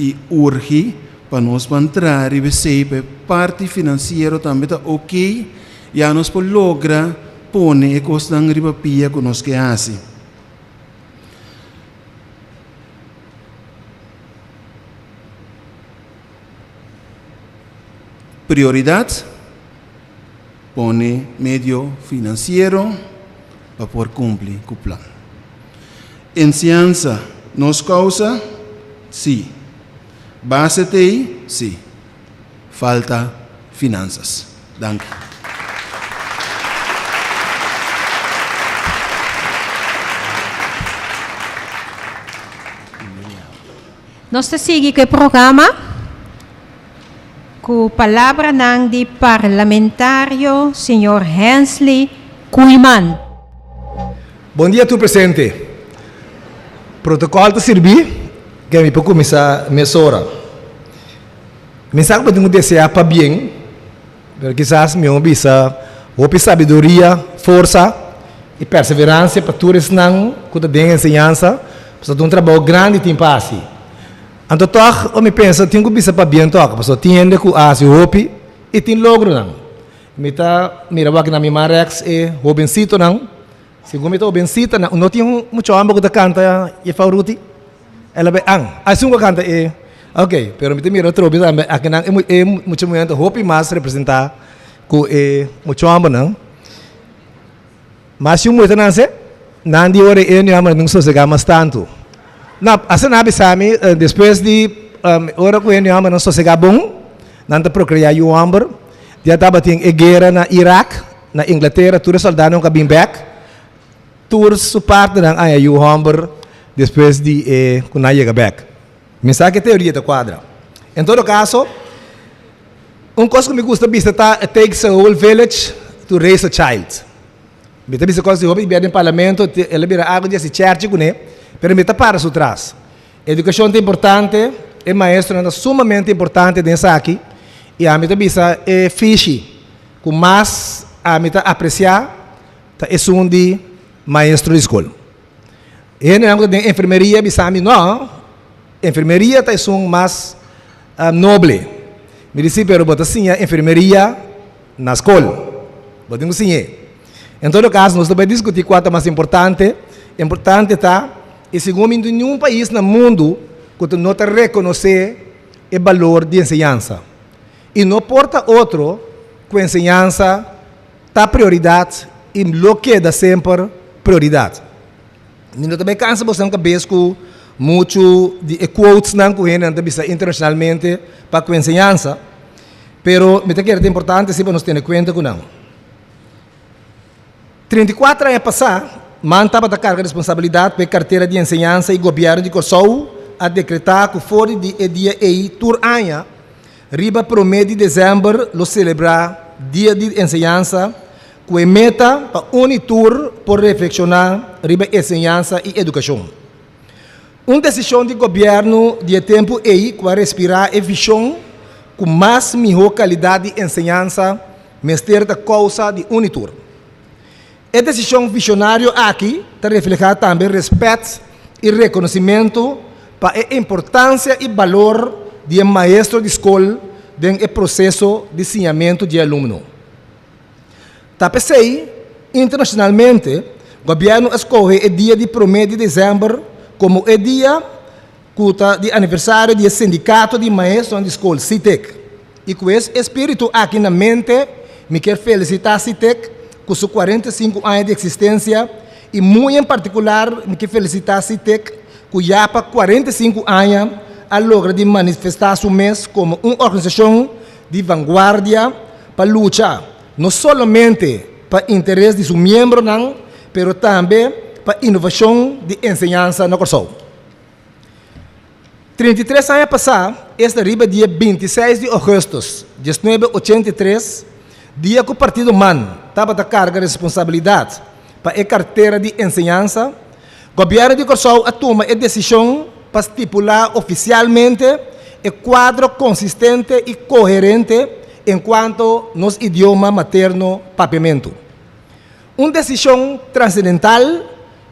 i urgi pa nos ban traha riba esei pa e parti finansiero tambe ta oke, ya nos por logra pone e kosnan riba pia ku nos ke hasi. Prioridad, Pone medio financiero pa por cumpli cu plan. Enseñansa, nos causa? Si. Base t'ey? Si. Falta finanzas. Danki. Nos ta sigui cu e programa. Ku palabranan di parlamentario señor Hensley Koeiman. Bon dia tur presente. Protocol ta sirbi ke mi por kuminsá mesora. Mi sa ku bo tin ku deseá pabien, pero kisas mihó bisa hopi sabiduria, forsa i perseveransia pa tur esnan ku ta den enseñansa, pasobra ta un trabou grandi tin pa hasi. Anto tòg ora mi pensa tin ku bisa pabien tòg, pasobra tin hende ku a hasi hopi i tin logronan. Mi ta mira wak na mi man rèks e hobensitonan, segun mi ta hobensita nan, no tin mucha hòmber ku ta kanta Jefou Ruti? El a bai an, a esun ku a kanta e, ok, pero mi ta mira atrobe tambe akinan e mucha muhé ta hopi mas representá ku e mucha hòmbernan. Mas yu muhé ta nase, nan di ora e hòmbernan tin ku sosegá mas tantu. No, asina a bisa mi, despues di ora ku e hòmbernan sosegá bon, nan ta prokreá yu hòmber. Ya tabatin e guera na Irak, na Inglatera, tur e sòldánan ku a bin bèk, tur su partnernan a haña yu hòmber despues di e ku nan a yega bèk. Mi sa ku e teoria ta kuadra. En todo kaso, un kos ku mi gusta bisa ta it takes a whole village to raise a child. Mi ta bisa kos di hopi bia den parlamento, el a bira algu di hasi chèrchi kuné, pero mi ta para su tras. Edukashon ta importante, e maestronan ta sumamente importante den esaki i ami ta bisa e fishi ku mas ami ta apresiá ta esun di maestro di skol. E hendenan ku ta den enfermeria bisa mi no, enfermeria ta esun mas noble. Mi di si, pero bo ta siña enfermeria na skol, bo tin ku siñ'é. En todo kaso nos ta bai diskutí kua ta mas importante, importante ta I segun mi tin niun pais na mundu ku ta no ta rekonosé e balor di enseñansa. I no por ta otro ku enseñansa ta prioridat i lo keda semper prioridat. Mi no ta bai kansa boso kabes ku muchu di e quotesnan ku hendenan ta bisa internashonalmente pa ku enseñansa, pero mi ta kere ta importante si pa nos tene kuenta ku nan. 34 aña pasá, man tabata karga responsabilidat pa e kartera di enseñansa i gobièrnu di Kòrsou a dekretá ku for di e dia ei tur aña riba promé di desèmber lo selebrá Dia di Enseñansa ku e meta pa un i tur por reflekshoná riba enseñansa i edukashon. Un desishon di gobièrnu di e tempu ei ku a respirá e vishon ku mas mihó kalidat di enseñansa mester ta kousa di Unitur. E desishon vishonario aki ta reflehá tambe rèspèt i rekonosimentu pa e importansia i balor di e maestro di skol den e proseso di siñamentu di e alumno. Ta p'esei, internashonalmente, gobièrnu a skohe e dia di promé di desèmber komo e dia ku ta di aniversario di e Sindikato di Maestronan di Skol, SITEK. I ku es espíritu aki na mente, mi kier felisitá SITEK ku su 45 aña di eksistensia i muy en partikular mi ke felisitá SITEK ku ya pa 45 aña a logra di manifestá su mes komo un organisashon di vanguardia pa lucha no solamente pa interes di su miembronan pero tambe pa inovashon di enseñansa na Kòrsou. 33 aña pasá, esta riba dia 26 di ougùstùs 1983, dia ku Partido man tabata karga responsabilidat pa e kartera di enseñansa, Gobièrnu di Kòrsou a tuma e desishon pa stipulá ofisialmente e kuadro konsistente i koherente enkuanto nos idioma materno Papiamentu. Un desishon transendental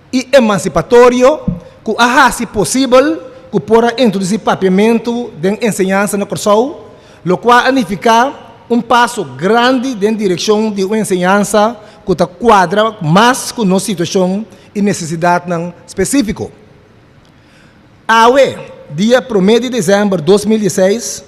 i emansipatorio ku a hasi posibel ku por a introdusí papiamentu den enseñansa na Kòrsou, lokua a nifiká un paso grandi den direkshon di un enseñansa ku ta kuadra mas ku nos situashon i nesesidatnan spesífiko. Awe, dia promé di desèmber 2016,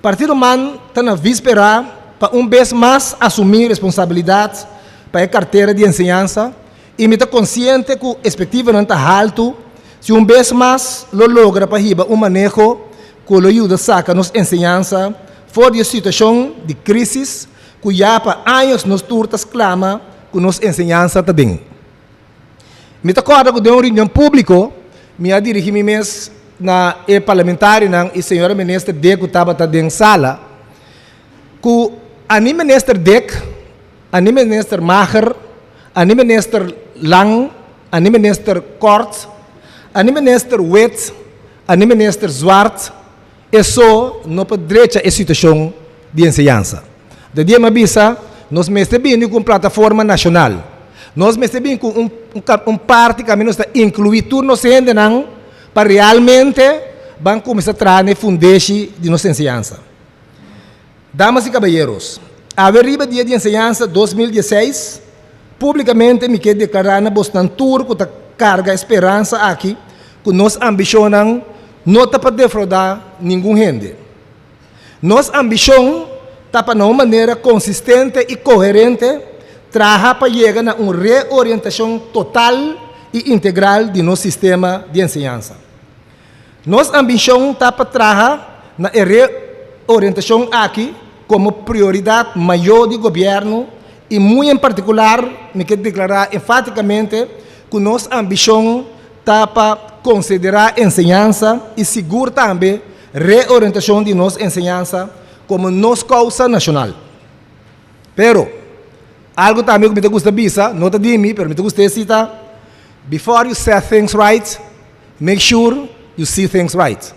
Partido man ta na víspera pa un bes mas asumí responsabilidat pa e kartera di enseñansa i mi ta konsiente ku espektivanan ta haltu si un bes mas lo logra pa hiba un maneho ku lo yuda saka nos enseñansa for di e situashon di krísis ku ya pa años nos tur ta sklama ku nos enseñansa ta den. Mi ta kòrda ku den un reunion públiko mi a dirigí mi mes na e parlamentarionan i señora minister Deku tabata den sala. Ku ani minister dik, ani minister mager, ani minister lang, ani minister kort, ani minister wit, ani minister zwart, e so no por drecha e situashon di enseñansa. Di dia mi a bisa, nos mester bini ku un plataforma nashonal. Nos mester bini ku un un parti kaminda nos ta inkluí tur nos hendenan pa realmente ban kuminsá traha na e fundeshi di nos enseñansa. Damas i kabayeros, awe riba Dia di Enseñansa 2016, públikamente mi ke deklará na bosnan tur ku ta karga e speransa aki ku nos ambishonnan no ta pa defraudá ningun hende. Nos ambishon ta pa na un manera konsistente i koherente traha pa yega na un reorientashon total i integral di nos sistema di enseñansa. Nos ambishon ta pa traha na e reorientashon aki komo prioridat mayó di gobièrnu i muy en partikular mi ke deklará enfátikamente ku nos ambishon ta pa konsiderá enseñansa i sigur tambe reorientashon di nos enseñansa komo nos kousa nashonal. Pero, algu tambe ku mi ta gusta bisa, no ta di mi, pero mi ta gusta e sita, Before you set things right, make sure you see things right.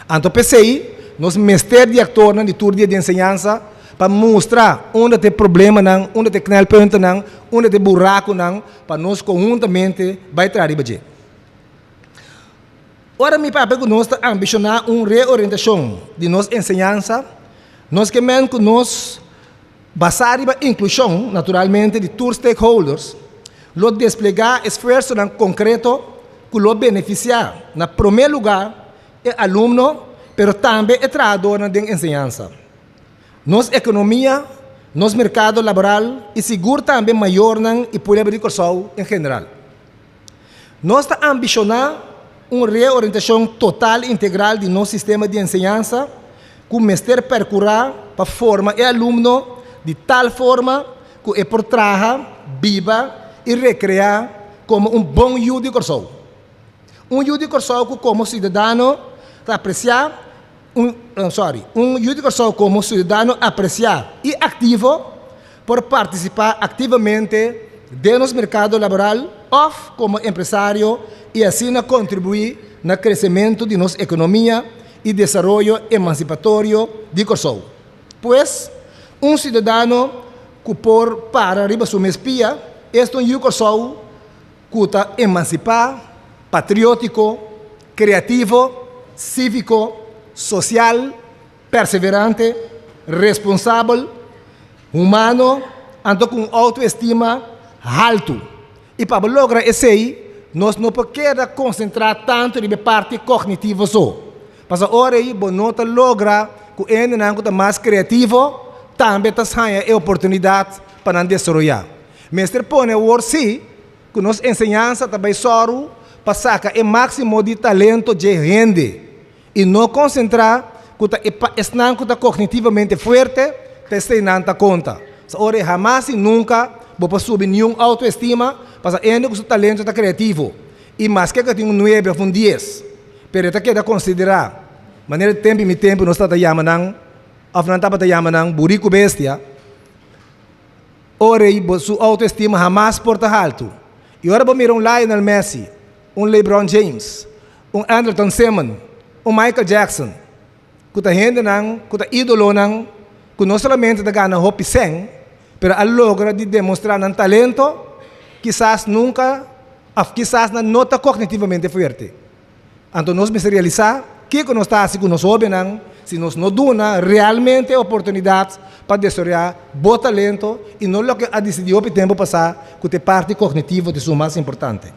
Anto p'esei nos mester di aktornan di tur dia di enseñansa pa mustra unda ta e problemanan, unda ta e knelpuntennan, unda ta e burakunan pa nos konhuntamente bai traha riba dje. Ora mi papia ku nos ta ambishoná un reorientashon di nos enseñansa, nos ke men ku nos, basá riba inklushon, naturalmente, di tur stakeholders, lo desplegá esfuersonan konkreto ku lo benefisiá na promé lugá e alumno, pero tambe e trahadornan den enseñansa, nos ekonomia, nos merkado laboral i sigur tambe mayornan i pueblo di Kòrsou en general. Nos ta ambishoná un reorientashon total integral di nos sistema di enseñansa ku mester perkurá pa forma e alumno di tal forma ku e por traha, biba i rekreá komo un bon yu di Kòrsou. Un yu di Kòrsou ku komo siudadano ta apresiá un sorry un yu di Kòrsou komo siudadano apresiá i aktivo por partisipá aktivamente den nos merkado laboral òf komo empresario i asina kontribuí na kresementu di nos ekonomia i desaroyo emansipatorio di Kòrsou. Pues, un siudadano ku por para riba su mes pia, esta un yu Kòrsou ku ta emansipá, patriótiko, kreativo, síviko, sosial, perseverante, responsabel, humano, anto ku un outoestima haltu. I pa bo logra esei, nos no por keda konsentrá tantu riba e parti kognitivo so. Pasobra ora ei bo no ta logra ku hendenan ku ta mas kreativo tambe ta haña e oportunidat pa nan desaroyá. Mester pone awor sí ku nos enseñansa ta bai sòru pa saka e máksimo di talento dje hende. I no konsentrá ku ta e pa esnan ku ta kognitivamente fuerte ta eseinan ta konta. Sa ora ei hamas i nunka bo por subi niun outoestima pasobra hende ku su talento ta kreativo i maske ku e tin un nuebe òf un dies pero e ta keda konsiderá manera di tempu i mi tempu nos tabata yama nan òf nan tabata yama nan buriku bestia. Ora ei bo su outoestima hamas por ta haltu. I ora bo mira un Lionel Messi, un LeBron James, un Andrelton Simmons, un Michael Jackson, ku ta hendenan ku ta ídolonan ku no solamente ta gana hopi sèn, pero a logra di demostrá nan talento, kisas nunka òf kisas nan no ta kognitivamente fuerte. Anto nos mester realisá kiko nos ta hasi ku nos hóbennan si nos no duna realmente oportunidat pa desaroyá bo talento i no loke a disidí hopi tempu pasá ku ta e parti kognitivo ta esun mas importante.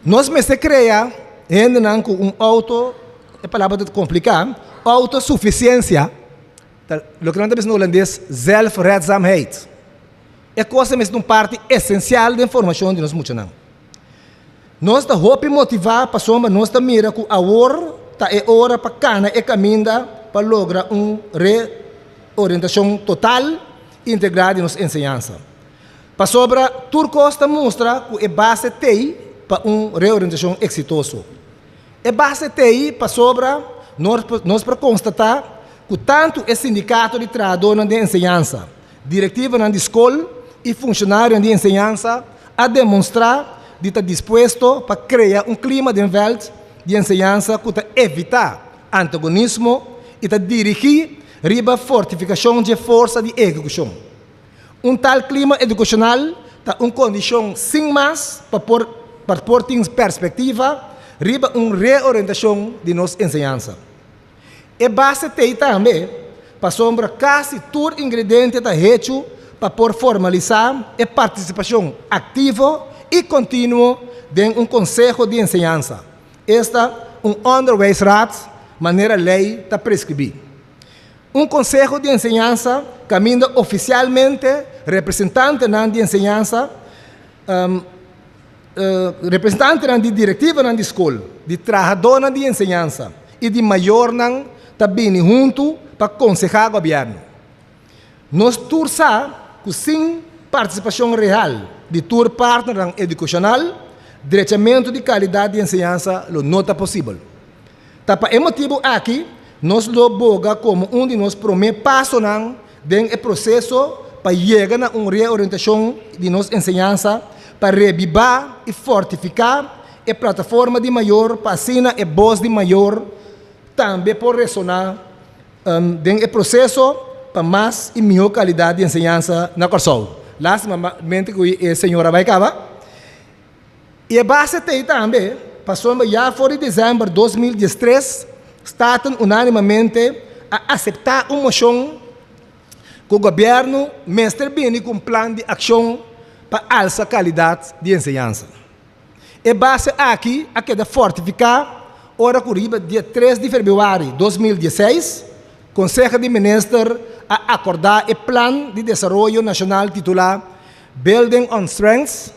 Nos mester krea hendenan ku un outo, e palabra ta kompliká, outosufisiensia, ta loke nan ta bisa na hulandes zelfredzaamheid. E kos ei mester ta un parti esensial den formashon di nos muchanan. Nos ta hopi motivá pasobra nos ta mira ku awor ta e ora pa kana e kaminda pa logra un reorientashon total integral di nos enseñansa. Pasobra tur kos ta mustra ku e base t'ei pa un reorientashon eksitoso. E base t'ei pasobra nos por konstatá. ku tantu e sindikato di trahadónan den enseñansa, direktivanan di skol i funshonarionan di enseñansa a demonstrá di ta dispuesto pa krea un klima den vèlt di enseñansa ku ta evitá antagonismo i ta dirigí riba fortifikashon dje forsa di ehekushon. Un tal klima edukashonal ta un kondishon sin mas pa por pa por tin perspektiva riba un reorientashon di nos enseñansa. E base t'ei tambe pasobra kasi tur ingrediente ta hechu pa por formalisá e partisipashon aktivo i kontinuo den un konseho di enseñansa, esta un onderwijsraad manera lei ta preskribí. Un konseho di enseñansa kaminda ofisialmente representantenan di enseñansa, representantenan di direktivanan di skol, di trahadónan di enseñansa i di mayornan ta bini huntu pa konsehá gobièrnu. Nos tur sa ku sin partisipashon real di tur partnernan edukashonal, drechamentu di kalidat di enseñansa lo no ta posibel. Ta pa e motibu aki nos lo boga komo un di nos promé pasonan den e proseso pa yega na un reorientashon di nos enseñansa pa rebibá i fortifiká e plataforma di mayor pa asina e bos di mayor tambe por resoná den e proseso pa mas i mihó kalidat di enseñansa na Kòrsou. Lástimamente ku e señora bai kaba. I e base t'ei tambe pasobra ya for di desèmber 2013 Staten unánimamente a aseptá un moshon ku gobièrnu mester bini ku un plan di akshon pa alsa kalidat di enseñansa. E base aki a keda fortifiká ora ku riba dia 3 di febrüari 2016 Konseho di Minister a akordá e plan di desaroyo nashonal titulá Building on Strengths,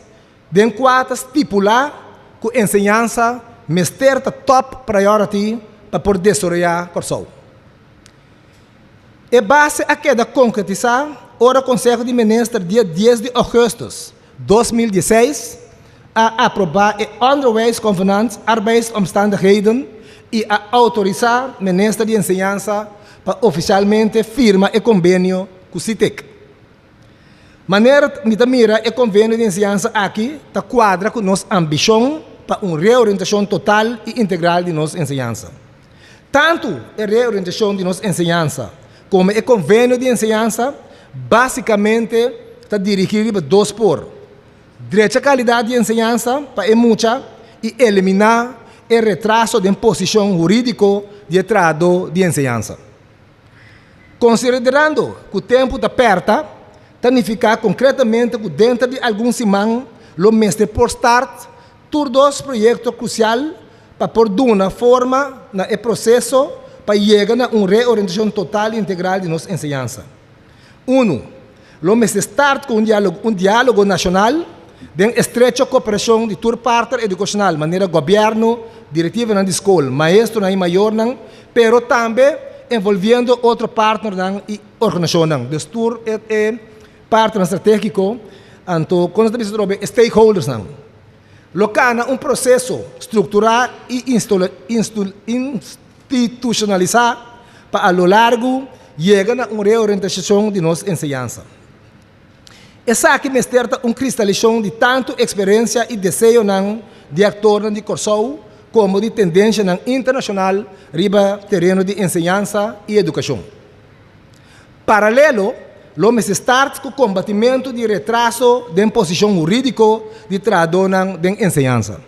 den kua ta stipulá ku enseñansa mester ta top priority pa por desaroyá Kòrsou. E base a keda konkretisá ora Konseho di Minister dia 10 di ougùstùs 2016 a aprobá e Onderwijsconvenant Arbeidsomstandigheden i a outorisá Minister di Enseñansa pa ofisialmente firma e kombenio ku Sitek. Manera mi ta mira e konvenio di enseñansa aki ta kuadra ku nos ambishon pa un reorientashon total i integral di nos enseñansa. Tantu e reorientashon di nos enseñansa komo e konvenio di enseñansa básikamente ta dirigí riba dos por, drecha kalidat di enseñansa pa e mucha i eliminá e retraso den posishon hurídiko di e trahadó di enseñansa. Konsiderando ku tempu ta pèrta, ta nifiká konkretamente ku denter di algun siman lo mester por start tur dos proyekto krusial pa por duna forma na e proseso pa yega na un reorientashon total i integral di nos enseñansa. Unu, lo mester start ku un un diálogo nashonal den estrecho koperashon di tur partner edukashonal manera gobièrnu, direktivanan di skol, maestronan i mayornan, pero tambe envolviendo otro partnernan i organisashonnan. Dus tur e e partnernan stratégiko, anto kon nos ta bisa atrobe e stakeholdersnan. Lo kana un proseso strukturá i institushonalisá pa a lo largu yega na un reorientashon di nos enseñansa. Esaki mester ta un kristalishon di tantu eksperensia i deseonan di aktornan di Kòrsou komo di tendenshanan internashonal riba tereno di enseñansa i edukashon. Paralelo, lo mester start ku kombatimentu di retraso den posishon hurídiko di trahadónan den enseñansa.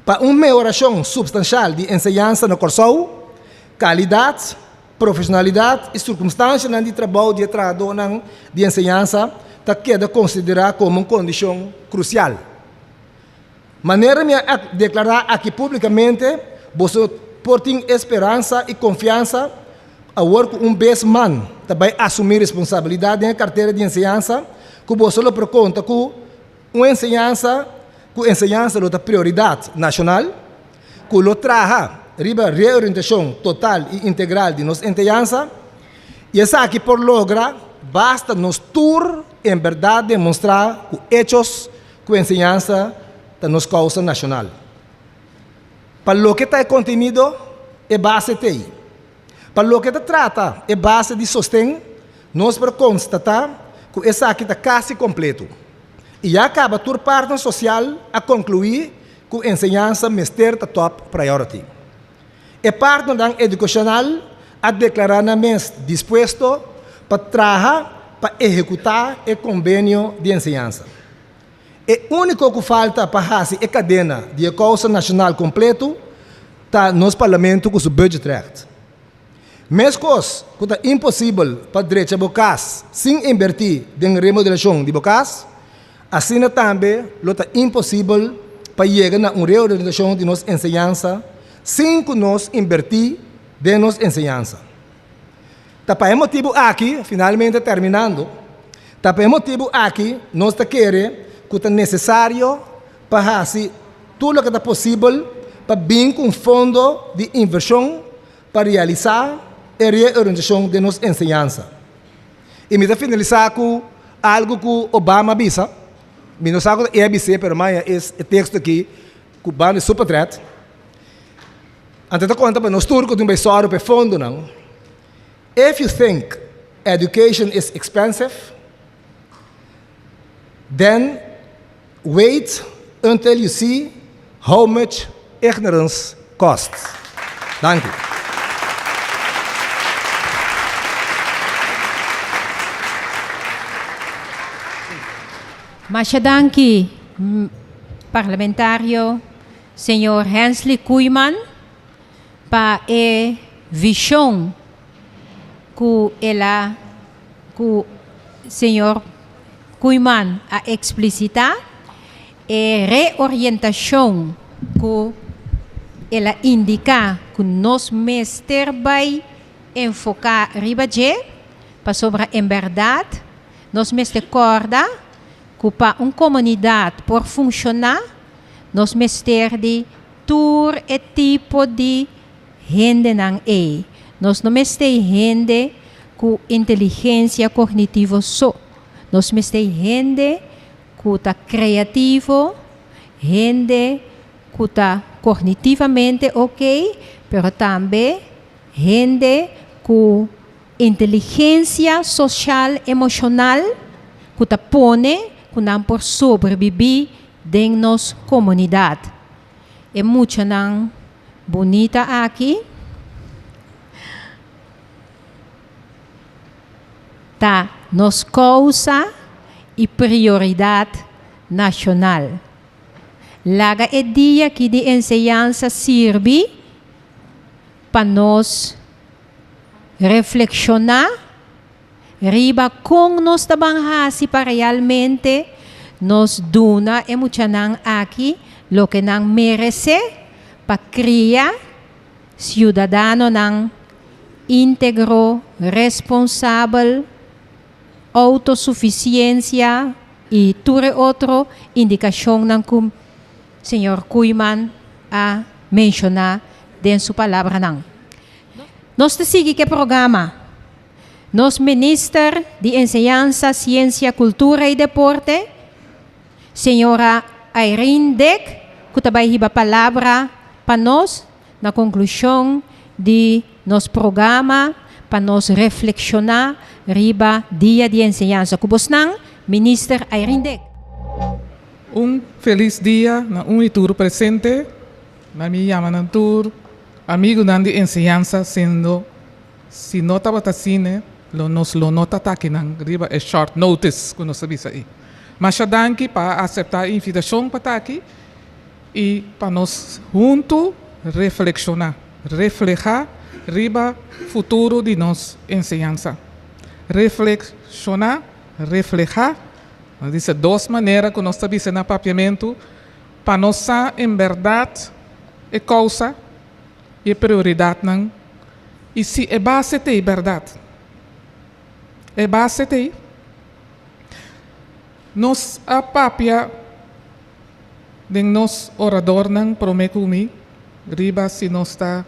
Pa un mehorashon supstanshal di enseñansa na Kòrsou, kalidat, profeshonalidat i sirkunstanshanan di trabou di e trahadónan di enseñansa ta keda konsiderá komo un kondishon krusial. Manera mi a deklará aki públikamente, boso por tin e speransa i konfiansa awor ku un bes man ta bai asumí responsabilidat den e kartera di enseñansa ku boso lo por konta ku un enseñansa ku enseñansa lo ta prioridat nashonal, ku lo traha riba reorientashon total i integral di nos enseñansa, i esaki por logra basta nos tur en bèrdat demonstrá ku echos ku enseñansa ta nos kousa nashonal. Pa loke ta e kontenido, e base t'ei. Pa loke ta trata e base di sosten, nos por konstatá ku esaki ta kasi kompleto. I ya kaba tur partner sosial a konkluí ku enseñansa mester ta top priority. E partnernan edukashonal a deklará nan mes dispuesto pa traha pa ehekutá e kombenio di enseñansa. E úniko ku falta pa hasi e kadena di e kousa nashonal kompleto ta nos Parlamento ku su budgetrecht. Meskos ku ta imposibel pa drecha bo kas sin inbertí den remodelashon di bo kas, asina tambe lo ta imposibel pa yega na un reorganisashon di nos enseñansa sin ku nos inbertí den nos enseñansa. Ta pa e motibu aki, finalmente terminando, ta pa e motibu aki nos ta kere ku ta nesesario pa hasi tur loke ta posibel pa bin ku un fondo di invershon pa realisá e reorientashon den nos enseñansa. I mi ta finalisá ku algu ku Obama a bisa, mi no sa ku ta e a bis'é pero maya e teksto aki ku banda di su potret. Anto ta konta pa nos tur ku tin bai sòru pa e fondonan, If you think education is expensive, then wait until you see how much ignorance costs. Danki. Masha danki, Parlamentario Señor Hensley Koeiman pa e vision cu el a cu señor Koeiman a explicita, e reorientacion cu el a indica cu nos mester bay enfoca riba dje, pasobra en berdad nos mester corda cu pa un comunidad por funciona, Nos mester di tur e tipo di hendenan ei. Nos no mester hende ku inteligensia kognitivo so. Nos mester hende ku ta kreativo, hende ku ta kognitivamente oké, pero tambe hende ku inteligensia sosial emoshonal ku ta pone ku nan por sobrebibí den nos komunidat. E muchanan bunita aki ta nos kousa i prioridat nashonal. Laga e dia aki di enseñansa sirbi pa nos Reflekshoná riba kon nos ta ban hasi pa realmente nos duna e muchanan aki loke nan meresé pa kria siudadanonan íntegro, responsabel, outosufisiensia i tur e otro indikashonnan ku señor Koeiman a menshoná den su palabranan. Nos ta sigui ku e programa. Nos Minister di Enseñansa, Siensia, Kultura i Deporte, señora Irene Dick, ku ta bai hiba palabra pa nos na konklushon di nos programa pa nos reflekshoná riba Dia di Enseñansa. Ku bosnan, Minister Irene Dick. Un felis dia na un i tur presente. Na mi yama nan tur amigunan di enseñansa siendo si no tabata asina lo nos lo no ta taki nan riba e short notice ku nos a bisa ei. Masha danki pa a asepta e invitashon pa taki i pa nos huntu reflekshoná, reflehá riba futuro di nos enseñansa. Reflekshoná, reflehá, nos bisa dos manera ku nos ta bisa na papiamentu. Pa nos sa en bèrdat e kousa i e prioridatnan i si e base t'ei bèrdat. E base t'ei. Nos a papia den nos oradornan promé ku mi riba si nos ta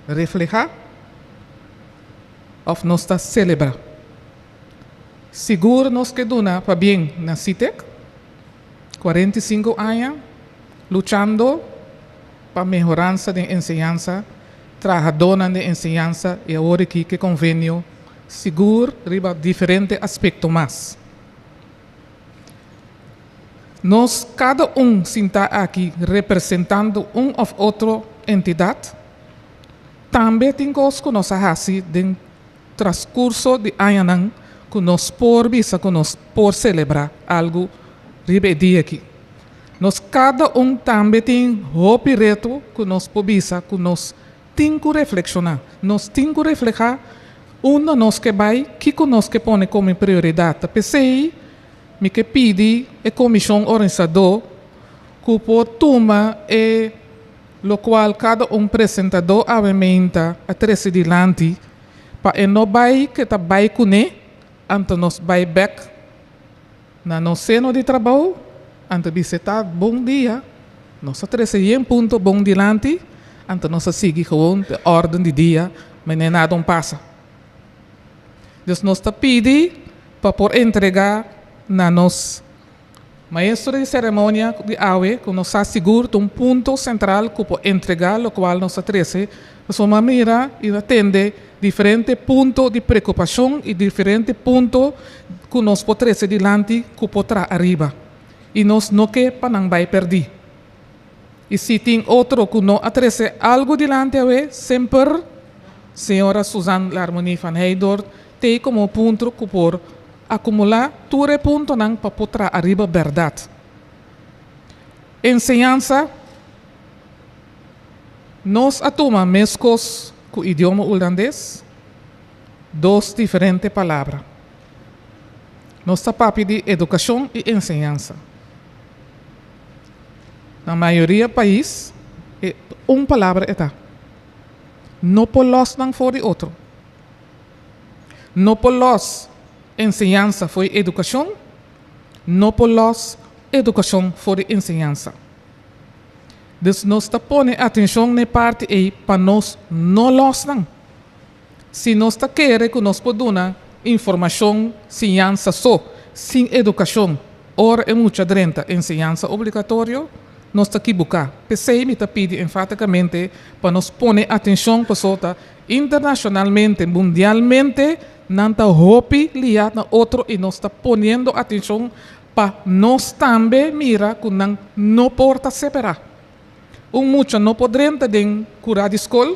reflehá òf nos ta selebrá. Sigur nos ke duna pabien na Sitek. 45 aña luchando pa mehoransa den enseñansa Trahadónan di enseñansa i awor aki ku konvenio sigur riba diferente aspekto mas. Nos kada un sintá aki representando un òf otro entidat, tambe tin kos ku nos a hasi den transkurso di añanan ku nos por bisa ku nos por selebrá algu riba e dia aki. Nos kada un tambe tin hopi reto ku nos por bisa ku nos tin ku reflekshoná. Nos tin ku reflehá unda nos ke bai, kiko nos ke pone komo prioridat. Ta p'esei mi ke pidi e komishon organisadó ku por tuma e lokual kada un presentadó awe meinta a trese dilanti pa e no bai ke ta bai kuné, anto nos bai bèk na nos seno di trabou, anto bisa ta bon dia, nos a trese yen punto bon dilanti, anto nos a sigui gewoon de órden di dia, manera nada un pasa. Dus nos ta pidi pa por entregá na nos maestro di seremonia di awe ku nos sa sigur ta un punto sentral ku por entregá lokual nos a trese, pasobra mi a mira i a tende diferente punto di preokupashon i diferente punto ku nos por trese dilanti ku por traha ariba i nos no ke pa nan bai pèrdí. I si tin otro ku no a trese algu dilanti awe, semper señora Suzanne Larmonie van Heydort t'ei komo punto ku por akumulá tur e puntonan pa por traha ariba bèrdat. Enseñansa Nos a tuma meskos ku idioma hulandes, dos diferente palabra. Nos ta papia di edukashon i enseñansa. Na mayoria pais e un palabra e ta. No por lòs nan for di otro. No por lòs enseñansa for di edukashon, no por lòs edukashon for di enseñansa. Dus nos ta pone atenshon na e parti ei pa nos no lòs nan. Si nos ta kere ku nos por duna informashon siñansa so, sin edukashon, ora e mucha drenta enseñansa obligatorio, nos ta kibuká. P'esei mi ta pidi enfatikamente pa nos pone atenshon pasobra ta internashonalmente, mundialmente, nan ta hopi liá na otro i nos ta poniendo atenshon pa nos tambe mira ku nan no por ta separá. Un mucha no por drenta den kurá di skol,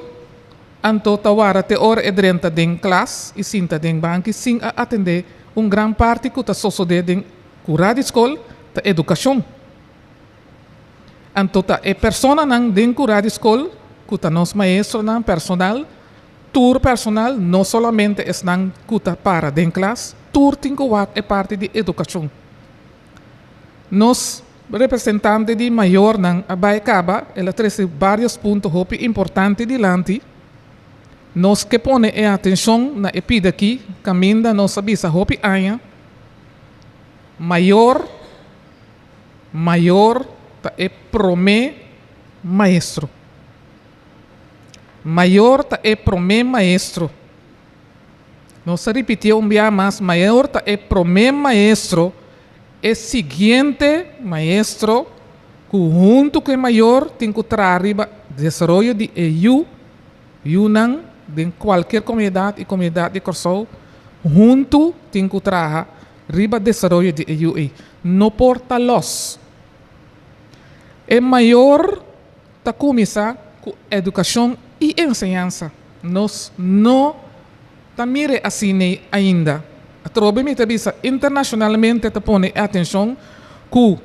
anto ta wara te ora e drenta den klas i sinta den banki sin a atendé un gran parti ku ta sosodé den kurá di skol ta edukashon. Anto ta e personanan den kurá di skol ku ta nos maestronan, personal, tur personal, no solamente esnan ku ta para den klas, tur tin ku wak e parti di edukashon. Nos representante di mayornan a bai kaba, el a trese vários punto hopi importante dilanti. Nos ke pone e atenshon na e pida aki, kaminda nos a bisa hopi aña, mayor, mayor ta e promé maestro. Mayor ta e promé maestro. Nos ta ripitié un bia mas, mayor ta e promé maestro, e siguiente maestro ku huntu ku e mayor tin ku traha riba desaroyo di e yu, yunan den kualkier komunidat i komunidat di Kòrsou huntu tin ku traha riba desaroyo di e yu ei. No por ta lòs. E mayor ta kuminsá ku edukashon i enseñansa. Nos no ta mir'e asin'ei ainda. Atrobe mi ta bisa internashonalmente ta pone e atenshon ku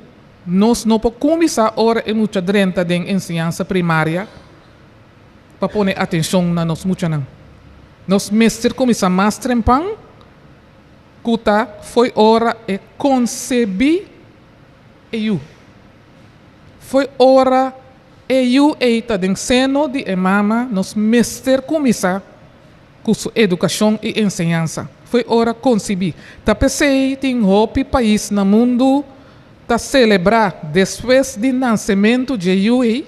nos no por kuminsá ora e mucha drenta den enseñansa primaria pa pone atenshon na nos muchanan. Nos mester kuminsá mas trempan ku ta fo'i ora e konsebí e yu. Fo'i ora e yu ei ta den seno di e mama nos mester kuminsá ku su edukashon i enseñansa. Fo'i ora konsibí. Ta p'esei tin hopi pais na mundu ta selebrá despues di nansementu dje yu ei.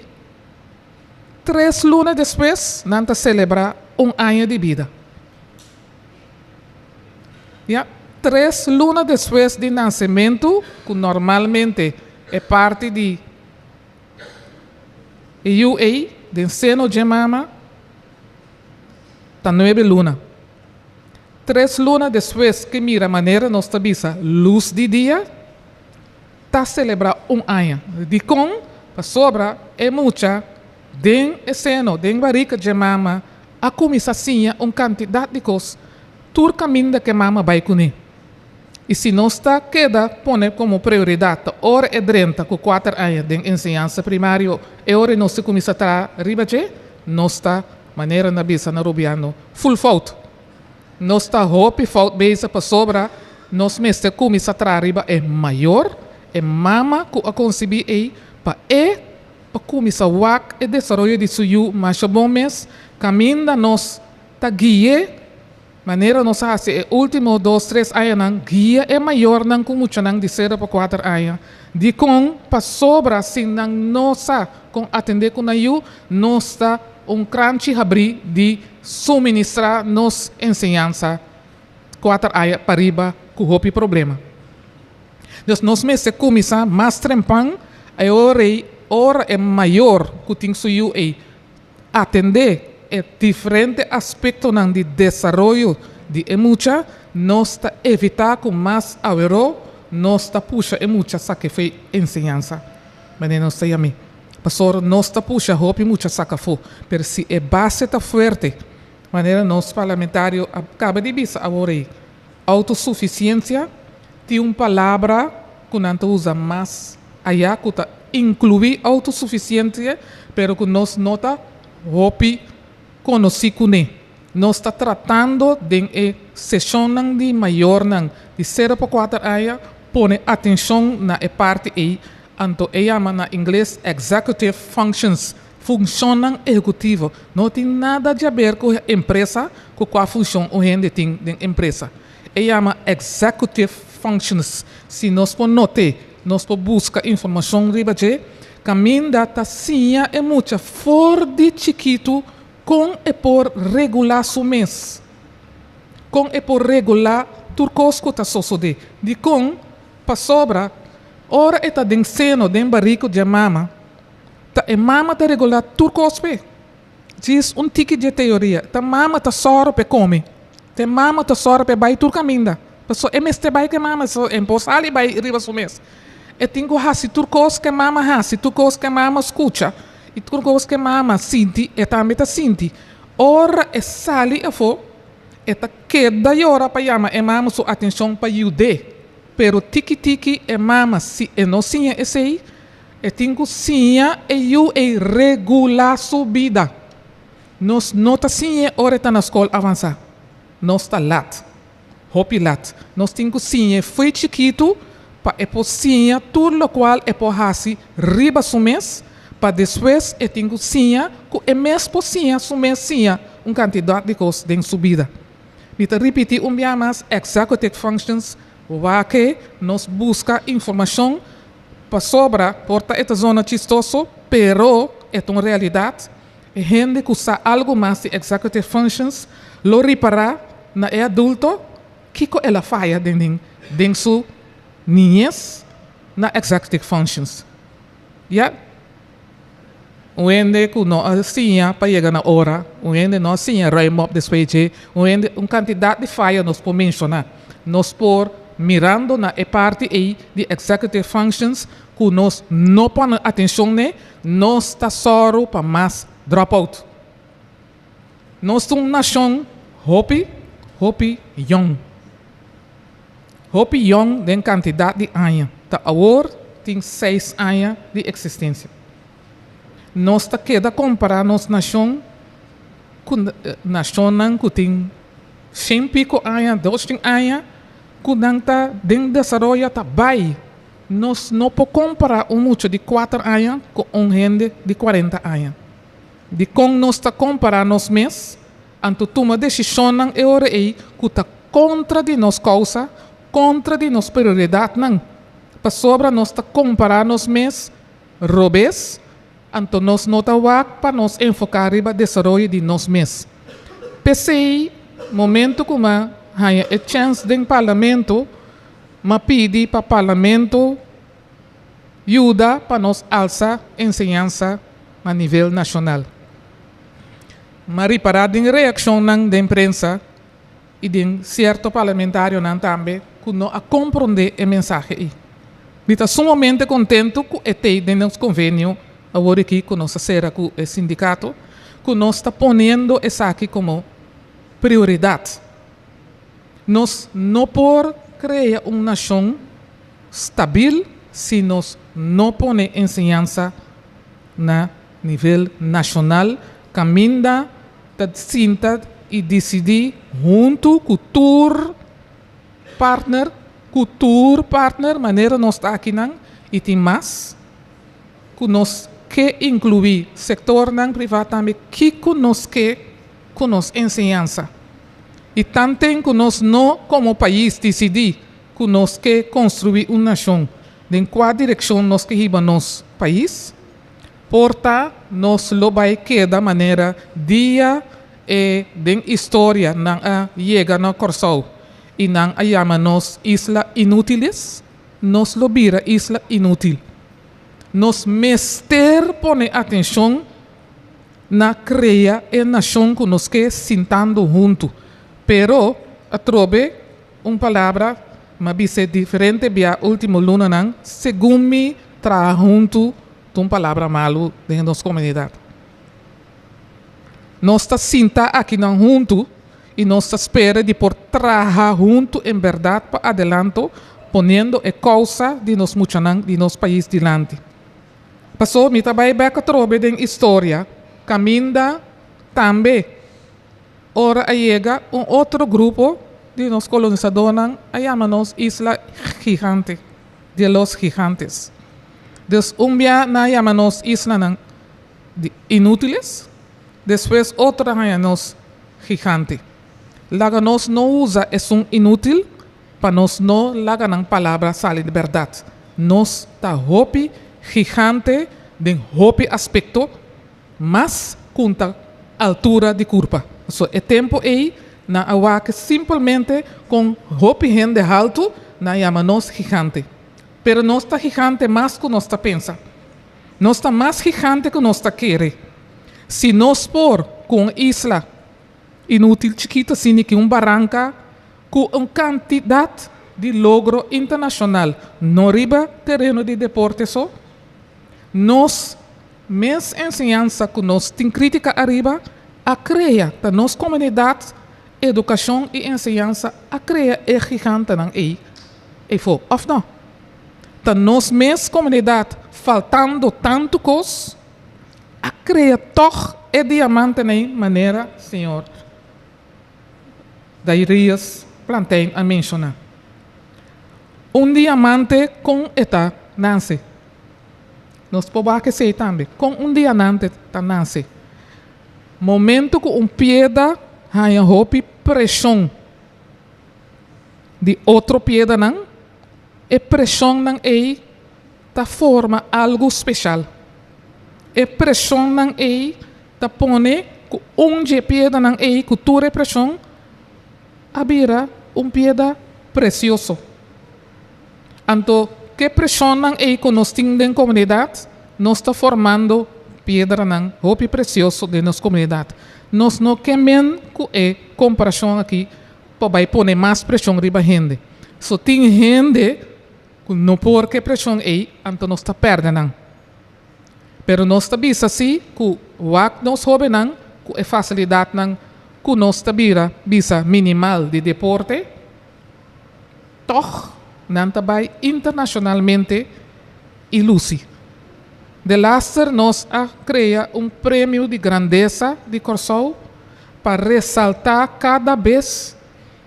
Tres luna despues nan ta selebrá un aña di bida. Ya, tres luna despues di nansementu, ku normalmente e parti di e yu ei den seno dje mama. Ta nuebe luna. Tres luna despues ku mira manera nos ta bisa lus di dia, ta selebrá un aña. Dikon? Pasobra e mucha den e seno, den barika di mama, a kuminsá siña un kantidat di kos, tur kaminda ku mama bai kuné. I si nos ta keda pone komo prioridat, ora e drenta ku 4 aña di enseñansa primario, e ora nos kuminsá traha riba dje, nos ta, manera nan ta bisa na rubiano, full fout. Nos ta hopi fout bezig pasobra nos mester kuminsá traha riba e mayor, e mama ku a konsebí e pa kuminsá wak e desaroyo di su yu mas bon mes, kaminda nos ta guia manera nos a hasi e último 2, 3 añanan, guia e mayornan ku muchanan di 0 pa 4 aña. Dikon? Pasobra si nan no sa kon atendé ku nan yu, nos ta un kranchi habrí di suministrá nos enseñansa 4 aña pa riba ku hopi problema. Dus nos mester kuminsá mas trempan, e ora ora e mayor ku tin su yu e atendé e diferente aspektonan di desaroyo di e mucha, nos ta evitá ku mas aweró nos ta pusha e mucha saka fo'i enseñansa. Mas nos ta yam'é. Pasobra nos ta pusha hopi mucha saka afó, pero si e base ta fuerte, manera nos parlamentario a kaba di bisa awor ei, outosufisiensia tin un palabra ku nan ta usa mas ayá ku ta inkluí outosufisiensia, pero ku nos no ta hopi konosí kuné. Nos ta tratando den e seshonnan di mayornan di 0 pa 4 aña pone atenshon na e parti ei, anto e yama na ingles executive functions, funshonnan ehekutivo. No tin nada di aber ku empresa, ku kua funshon un hende tin den empresa. E yama executive functions. Si nos por nota, nos por buska informashon riba dje, kaminda ta siña e mucha for di chikitu kon e por regulá su mes. Kon e por regulá tur kos ku ta sosodé. Dikon? Pasobra, ora e ta den seno, den barika di mama, ta e mama ta regulá tur kos p'e. Djis un tiki di teoria. Ta mama ta sòru p'e kome. Ta mama ta sòru p'e bai tur kaminda. Paso e mester bai ku mama so e por sali bai riba su mes. E tin ku hasi tur kos ku mama hasi, tur kos ku mama skucha. I tur kos ku mama sinti, e tambe ta sinti. Ora e sali afó, e ta keda yora pa yama e mama su atenshon pa yud'é. Pero tiki tiki e mama si e no siña esei, e tin ku siña e yu e regulá su bida. Nos no ta siña ora ta na skol avansá. Nos ta lat. Hopi lat. Nos tin ku siña fo'i chikitu pa e por siña tur lokual e por hasi riba su mes, pa despues e tin ku siña ku e mes por siña su mes siña un kantidat di kos den su bida. Mi ta ripití un bia mas, executive functions, wak nos buska informashon pasobra por ta e ta zona chistoso, pero e ta un realidat. E hende ku sa algu mas di executive functions lo ripará na e adulto kiko el a faya den su niñes na executive functions. Ja? Un hende ku no a siña pa yega na ora, un hende no a siña ruim op despues, un hende, un kantidat di faya nos por menshoná. Nos por mirando na e parti ei di executive functions ku nos no pone atenshon n'e, nos ta sòru pa mas dropout. Nos ta un nashon hopi, hopi yong. Hopi yong den kantidat di aña. Ta awor tin 6 aña di eksistensia. Nos ta keda kompará nos nashon ku nashonnan ku tin 100 piko aña, 200 aña, ku nan ta den desaroyo ta bai. Nos no por kompará un mucha di 4 aña ku un hende di 40 aña. Dikon nos ta kompará nos mes, anto tuma desishonnan e ora ei ku ta kontra di nos kousa, kontra di nos prioridatnan. Pasobra nos ta kompará nos mes robes, anto nos no ta wak pa nos enfoká riba desaroyo di nos mes. P'esei, momento ku m'a haña e chèns den parlamento, m'a pidi pa parlamento yuda pa nos alsa enseñansa na nivel nashonal. M'a ripará den reakshonnan den prensa i den sierto parlamentarionan tambe ku no a komprondé e mensahe ei. Mi ta sumamente kontentu ku e t'ei den nos konvenio awor aki ku nos a sera ku e sindikato, ku nos ta poniendo esaki komo prioridat. Nos no por krea un nashon stabil si nos no pone enseñansa na nivel nashonal kaminda ta sinta i disidí huntu ku tur partner, ku tur partner manera nos ta akinan i tin mas ku nos ke inkluí sektornan privá tambe kiko nos ke ku nos enseñansa. I tanten ku nos no komo pais disidí ku nos ke konstruí un nashon den kua direkshon nos ke hiba nos pais, por ta nos lo bai keda manera dia e den historia nan a yega na Kòrsou i nan a yama nos isla inútiles, nos lo bira isla inútil. Nos mester pone atenshon na krea e nashon ku nos ke sintando huntu. Pero, atrobe, un palabra m'a bis'é diferente bia último lunanan, segun mi traha huntu ta un palabra malu den nos komunidat. Nos ta sinta akinan huntu i nos ta spera di por traha huntu en bèrdat pa adelanto poniendo e kousa di nos muchanan di nos pais dilanti. Paso mi ta bai bèk atrobe den istoria kaminda tambe ora a yega un otro grupo di nos kolonisadónan a yama nos isla gigante, de los gigantes. Dus un bia nan a yama nos islanan di inútiles, despues otro a haña nos gigante. Laga nos no usa esun inútil pa nos no laga nan palabra sali di bèrdat. Nos ta hopi gigante den hopi aspekto, mas ku ta altura di kurpa. So e tempu ei nan a wak simpelmente kon hopi hende haltu nan yama nos gigante. Pero nos ta gigante mas ku nos ta pensa. Nos ta mas gigante ku nos ta kere. Si nos por ku un isla inútil chikitu asina ki un baranka ku un kantidat di logro internashonal no riba tereno di deporte so, nos mes enseñansa ku nos tin krítika ariba a krea ta nos komunidat edukashon i enseñansa a krea e gigantenan ei eifó òf no? Ta nos mes komunidat faltando tantu kos a krea tòg e diamantenan ei manera señor Dairius Plantijn a menshoná. Un diamante kon e ta nase? Nos por wak esei tambe. Kon un dianante ta nase? Momento ku un pieda haña hopi preshon di otro piedanan, e preshonnan ei ta forma algu speshal. E preshonnan ei ta pone ku un dje piedanan ei ku tur e preshon a bira un pieda presioso. Anto ke preshonnan ei ku nos tin den komunidat, nos ta formando piedranan hopi presioso den nos komunidat. Nos no ke men ku e komparashon aki pa bai pone mas preshon riba hende. So tin hende ku no por ke preshon ei, anto nos ta pèrdè nan. Pero nos ta bisa si ku wak nos hóbennan ku e fasilidatnan ku nos ta bira bisa minimal di deporte, tòg nan ta bai internashonalmente i lusi. Delaster nos a krea un premio di grandesa di Kòrsou pa resaltá kada bes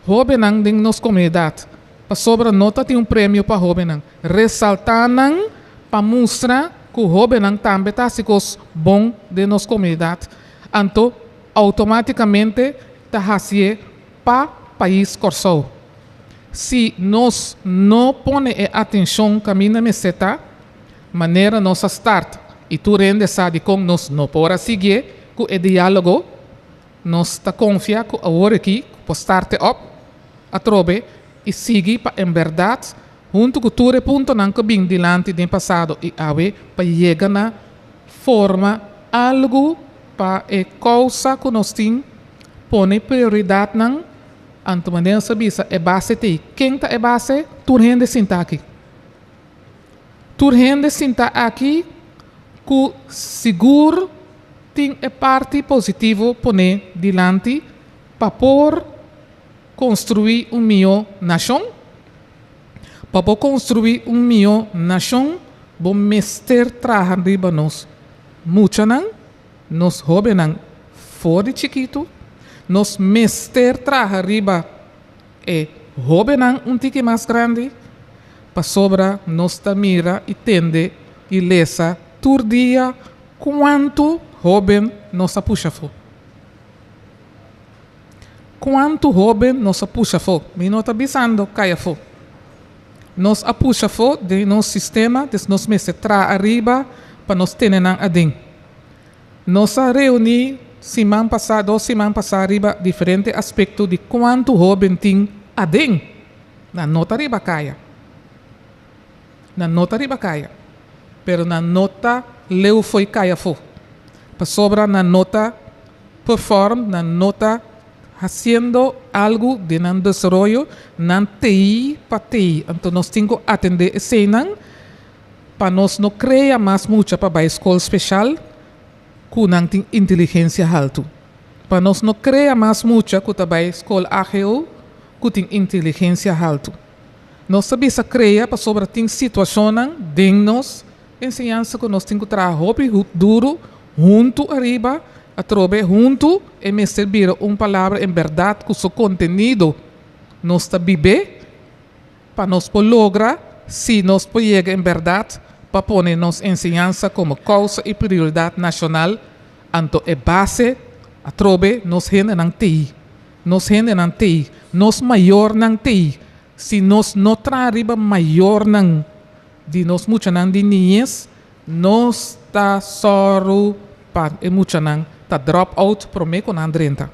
hóbennan den nos komunidat, pasobra no ta tin un premio pa hóbennan. Resaltá nan pa mustra ku hóbennan tambe ta hasi kos bon den nos komunidat, anto outomátikamente ta hasié pa pais Kòrsou. Si nos no pone e atenshon kaminda mester ta, manera nos a start i tur hende sa dikon nos no por a siguié ku e diálogo, nos ta konfia ku awor aki ku por starte op atrobe i sigui pa en bèrdat huntu ku tur e puntonan ku bin dilanti den pasado i awe pa yega na forma algu. pa e kousa ku nos tin, pone prioridatnan, anto manera nos a bisa e base t'ei. Ken ta e base? Tur hende sinta aki. Tur hende sinta aki ku sigur tin e parti positivo pone dilanti pa por konstruí un mihó nashon. Pa bo konstruí un mihó nashon bo mester traha riba nos muchanan, nos hóbennan for di chikitu. Nos mester traha riba e hóbennan un tiki mas grandi, pasobra nos ta mira i tende i lesa tur dia kuantu hóben nos a pusha afó. Kuantu hóben nos a pusha afó? Mi no ta bisando kai afó. Nos a pusha afó den nos sistema, des nos mester traha ariba pa nos tene nan aden. Nos a reuní siman pasá, dos siman pasá riba diferente aspekto di kuantu hóben tin aden. Nan no ta riba kaya. Nan no ta riba kaya, pero nan no ta leu fo'i kaya afó. Pasobra nan no ta perform, nan no ta hasiendo algu den nan desaroyo, nan t'ei pa t'ei. Anto nos tin ku atendé eseinan pa nos no krea mas mucha pa bai skol speshal ku nan tin inteligensia haltu. Pa nos no krea mas mucha ku ta bai skol AGO ku tin inteligensia haltu. Nos ta bisa krea pasobra tin situashonnan den nos enseñansa ku nos tin ku traha hopi duru huntu ariba, atrobe huntu e mester bira un palabra en bèrdat ku su kontenido nos ta bib'é pa nos por logra si nos por yega en bèrdat pa pone nos enseñansa komo kousa i prioridat nashonal, anto e base atrobe nos hendenan t'ei. Nos hendenan t'ei, nos mayornan t'ei. Si nos no traha riba mayornan di nos muchanan di niñes, nos ta sòru pa e muchanan ta drop out promé ku nan drenta.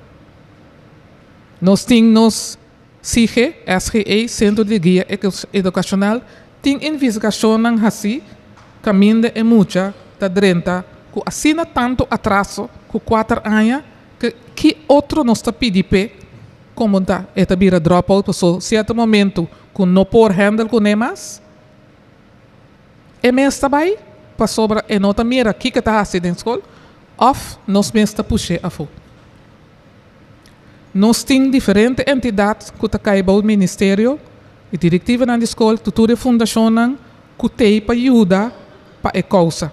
Nos tin nos SIGE, SGE, Sentro di Guia Edukashonal, tin investigashonnan hasí kaminda e mucha ta drenta ku asina tantu atraso ku kuater aña Ke ki otro nos ta pidi p'e komo ta e ta bira drop out paso sierto momento ku no por handle kuné mas e mes ta bai pasobra e no ta mira kiko e ta hasi den skol òf nos mes ta push'é afó. Nos tin diferente entidat ku ta kai bou ministerio i direktivanan di skol ku tur e fundashonnan ku t'ei pa yuda pa e kousa.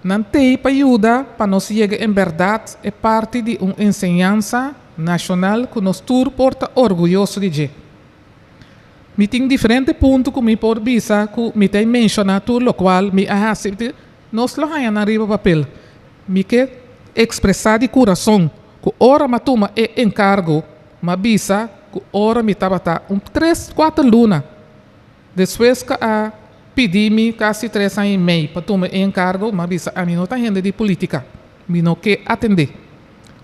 Nan t'ei pa yuda pa nos yega en bèrdat e parti di un enseñansa nashonal ku nos tur por ta orguyoso di dje. Mi tin diferente punto ku mi por bisa ku mi ta menshoná tur lokual mi a hasi, nos lo haña nan riba papel. Mi ke ekspresá di kurason ku ora m'a tuma e enkargo m'a bisa ku ora mi tabata un tres kuater luna Despues ku a pidi mi kasi tres aña i mei pa tuma e enkargo, mi a bisa ami no ta hende di politika, mi no ke atendé.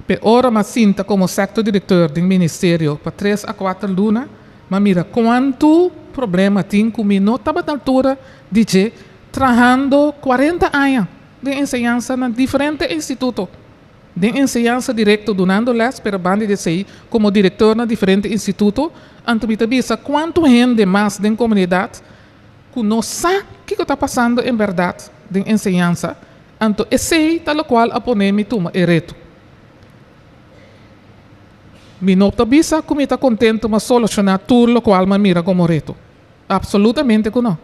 P'e ora mi a sinta komo sektordirektor den ministerio pa tres a kuater luna, mi a mira kuantu problema tin ku mi no tabata altura di dje trahando kuarenta aña den enseñansa na diferente instituto. Den enseñansa direkto dunando lès, pero banda di esei komo direktor na diferente instituto, anto mi ta bisa kuantu hende mas den komunidat ku no sa kiko ta pasando en bèrdat den enseñansa, anto esei ta lokual a pone mi tuma e reto. Mi no ta bisa ku mi ta kontentu ma solushoná tur lokual mi a mira komo reto. Apsolutamente ku no.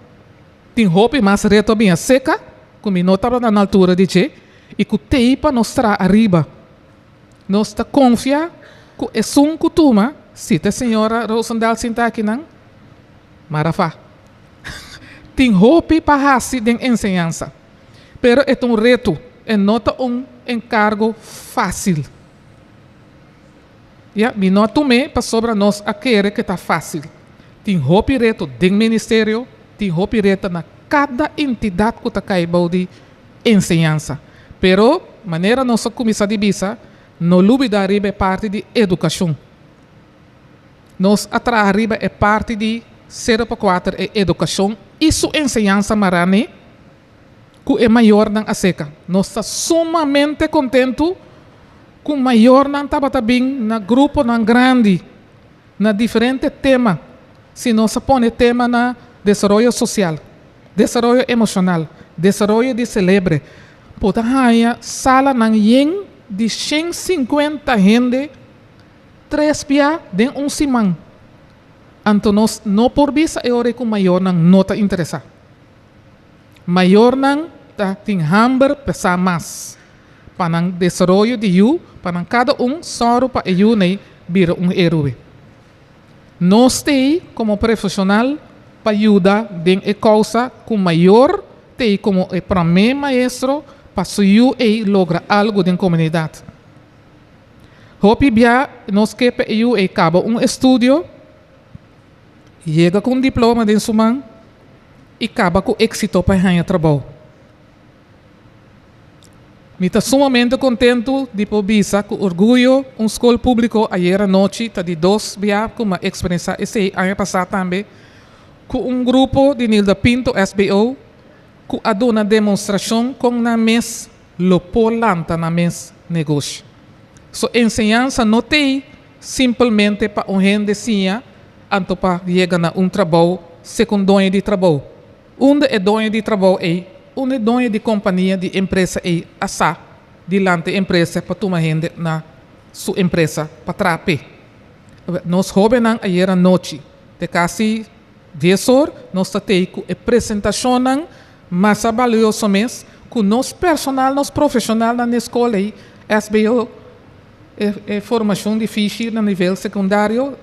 Tin hopi mas reto a bin aseka ku mi no tabata na altura di dje i ku t'ei pa nos traha ariba. Nos ta konfia ku esun ku tuma, si ta e señora Rosendal sinta akinan, marafa. Tin hopi pa hasi den enseñansa, pero e ta un reto, e no ta un enkargo fásil. Ya, mi no a tum'é pasobra nos a kere ku e ta fásil. Tin hopi reto den ministerio, tin hopi reto na kada entidat ku ta kai bou di enseñansa. Pero, manera nos a kuminsá di bisa, no lubidá riba e parti di edukashon. Nos a traha riba e parti di sero pa kuater e edukashon i su enseñansa mará n'e. ku e mayornan aserka. Nos ta sumamente kontentu ku mayornan tabata bin na gruponan grandi, na diferente tema. Si nos pone tema na desaroyo sosial, desaroyo emoshonal, desaroyo di selebre, por ta haña salanan yen di 150 hende tres bia den un siman. Anto nos no por bisa e ora ku mayornan no ta interesá. Mayornan ta tin hamber pa sa mas. Pa nan desaroyo di yu, pa nan kada un sòru pa e yu nei bira un héroe. Nos t'ei komo profeshonal pa yuda den e kousa ku mayor t'ei komo e promé maestro pa su yu ei logra algu den komunidat. Hopi bia nos ke pa e yu ei kaba un estudio, yega ku un diploma den su man i kaba ku éksito pa haña trabou. Mi ta sumamente kontentu di por bisa ku orguyo un skol públiko ayera nochi ta di dos bia ku m'a eksperensiá esei aña pasá tambe ku un grupo di Nilda Pinto SBO ku a duna demostrashon kon nan mes lo por lanta nan mes negoshi. So enseñansa no t'ei simpelmente pa un hende siña anto pa yega na un trabou segun doño di trabou. Unda e doño di trabou ei, unda e doño di kompania di empresa ei a sa di lanta e empresa pa tuma hende na su empresa pa traha p'e. Nos hóbennan ayera nochi te kasi dies or nos ta tei ku e presentashonnan masa balioso mes ku nos personal, nos profeshonalnan na e skol ei, SBO, e formashon di fishi na nivel sekundario,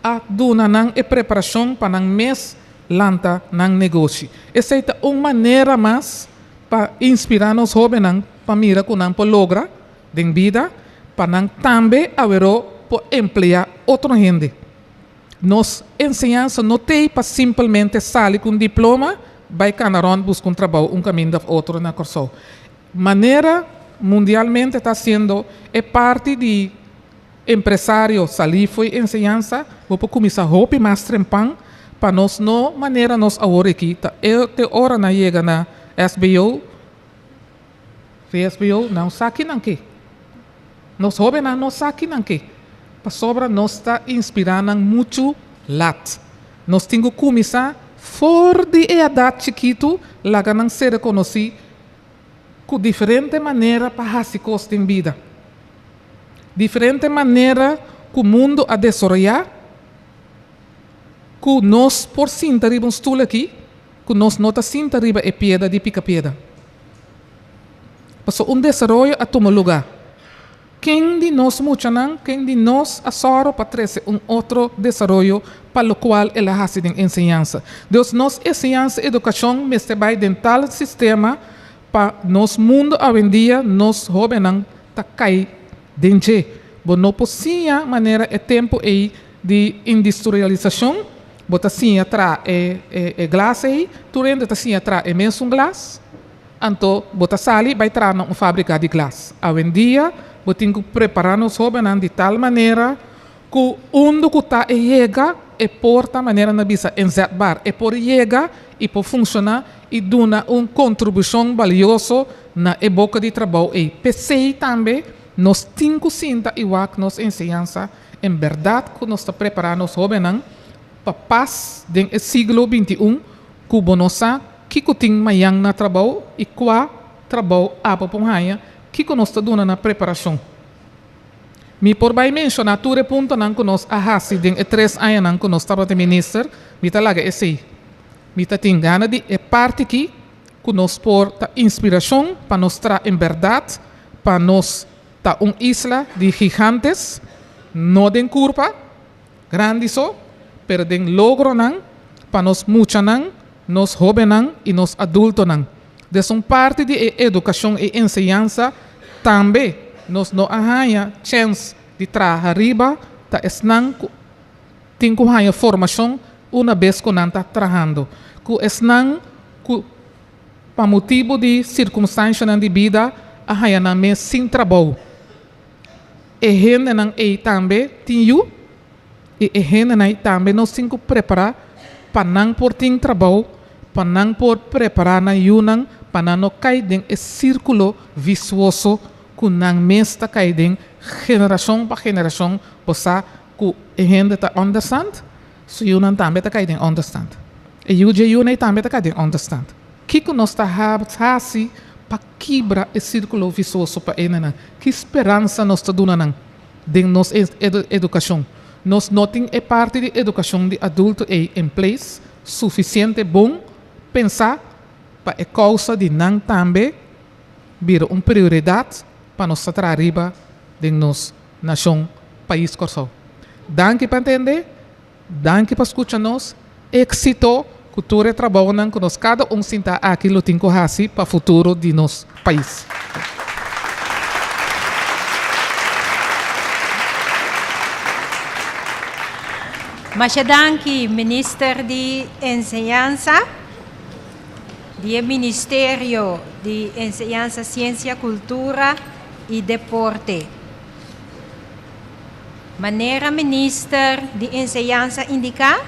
a duna nan e preparashon pa nan mes lanta nan negoshi. Esei ta un manera mas pa inspirá nos hóbennan pa mira ku nan por logra den bida, pa nan tambe aweró por empleá otro hende. Nos enseñansa no t'ei pa simpelmente sali ku un diploma bai kana rònt buska un trabou un kaminda òf otro na Kòrsou. Manera mundialmente ta hasiendo e parti di Empresario salí fo'i enseñansa, bo por kuminsá hopi mas trempan pa nos no manera nos awor aki ta e te ora nan yega na SBO, VSBO, nan sa ki nan ke. Nos hóbennan no sa ki nan ke, pasobra nos ta inspirá nan muchu lat. Nos tin ku kuminsá for di e edat chikitu laga nan ser rekonosí ku diferente manera pa hasi kos den bida. Diferente manera ku mundu a desaroyá ku nos por sinta riba un stul aki ku nos no ta sinta riba e pieda di pika pieda. Pasobra un desaroyo a tuma lugá. Ken di nos muchanan, ken di nos a sòru pa trese un otro desaroyo pa lokual el a hasi den enseñansa? Dus nos enseñansa edukashon mester bai den tal sistema pa nos mundu awendia nos hóbennan ta kai den dje. Bo no por siña manera e tempu ei di industrialisashon, bo ta siña traha e e glas ei, tur hende ta siña traha e mesun glas, anto bo ta sali bai traha na un fábrika di glas. Awendia bo tin ku prepará nos hóbennan di tal manera ku unda ku ta e yega e por ta manera nan bisa inzetbaar, e por yega i por funshoná i duna un kontribushon balioso na e boka di trabou ei. P'esei tambe nos tin ku sinta i wak nos enseñansa en bèrdat ku nos ta prepará nos hóbennan pa pas den e siglo 21 ku bo no sa kiko tin mañan na trabou i kua trabou abo por haña, kiko nos ta duna na preparashon. Mi por bai menshoná tur e puntonan ku nos a hasi den e tres añanan ku nos tabata minister, mi ta laga esei. Mi ta tin gana di e parti ki ku nos por ta inspirashon pa nos tra en bèrdat pa nos ta un isla di gigantes, no den kurpa grandi so, pero den logronan pa nos muchanan, nos hóbennan i nos adultonan. Des un parti di e edukashon i enseñansa tambe nos no a haña chèns di traha riba ta esnan ku tin ku haña formashon una bes ku nan ta trahando, ku esnan ku pa motibu di sirkumstanshanan di bida a haña nan mes sin trabou. E hendenan ei tambe tin yu i e hendenan ei tambe nos tin ku prepará pa nan por tin trabou, pa nan por prepará nan yunan. pa nan no kai den e sírkulo visuoso ku nan mes ta kai den generashon pa generashon. Bo sa ku e hende ta onderstand, su yunan tambe ta kai den onderstand. E yu dje yunan ei tambe ta kai den onderstand. Kiko nos ta hasi pa kibra e sírkulo visuoso pa enenan? Ki speransa nos ta duna nan den nos edukashon? Nos no tin e parti di edukashon di adulto ei en place sufisiente bon pensá pa e kousa di nan tambe bira un prioridat pa nos ta traha riba den nos nashon Pais Kòrsou. Danki pa tende, danki pa skucha nos, éksito ku tur e trabounan ku nos kada un sinta aki lo tin ku hasi pa futuro di nos pais. Masha danki Minister di Enseñansa di e Ministerio di Enseñansa, Siensia, Kultura i Deporte. Manera Minister di Enseñansa indiká,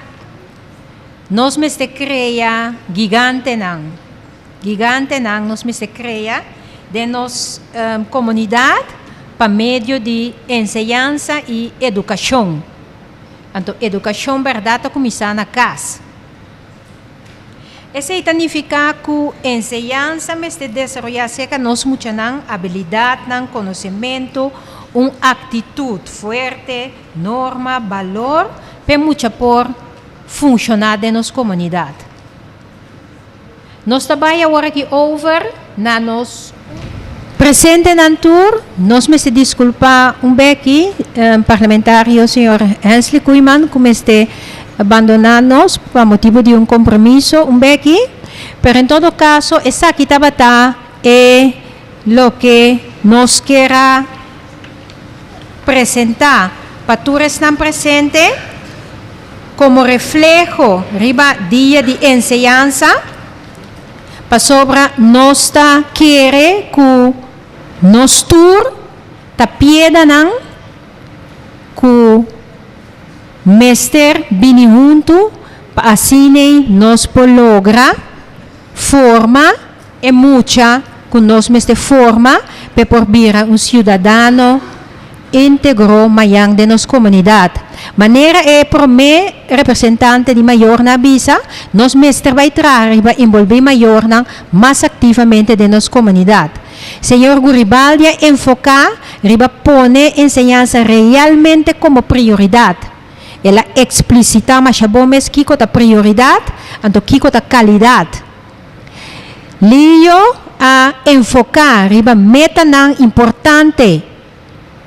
nos mester krea gigantenan. Gigantenan nos mester krea den nos komunidat pa medio di enseñansa i edukashon. Anto edukashon bèrdat ta kuminsá na kas. Esei ta nifiká ku enseñansa mester desaroyá serka nos muchanan abilidatnan, konosementu, un aktitut fuerte, norma, balor p'e mucha por funshoná den nos komunidat. Nos ta bai awor aki over na nos presentenan tur. Nos mester diskulpá un beki parlamentario señor Hensley Koeiman ku mester bandoná nos pa motibu di un kompromiso un beki. Pero en todo kaso esaki tabata e loke nos kier a presentá pa tur esnan presente komo refleho riba Dia di Enseñansa. Pasobra nos ta kere ku nos tur ta piedanan ku mester bini huntu pa asin'ei nos por logra forma e mucha ku nos mester forma p'e por bira un siudadano íntegro mayan den nos komunidat. Manera e promé representante di mayornan a bisa, nos mester bai traha riba enbolbé mayornan mas aktivamente den nos komunidat. Señor Guribaldi a enfoká riba pone enseñansa realmente komo prioridat. El a eksplisitá masha bon mes kiko ta prioridat anto kiko ta kalidat. Lio a enfoká riba metanan importante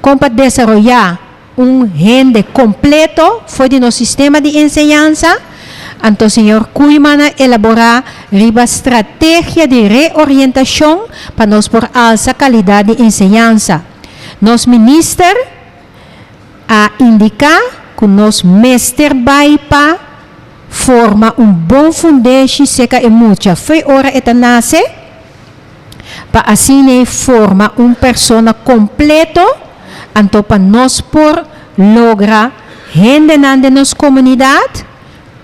kon pa desaroyá un hende kompleto for di nos sistema di enseñansa. Anto señor Koeiman a elaborá riba strategia di reorientashon pa nos por alsa kalidat di enseñansa. Nos minister a indiká ku nos mester bai pa forma un bon fundeshi seka e mucha fo'i ora e ta nase, pa asin'ei forma un persona kompleto, anto pa nos por logra hendenan den nos komunidat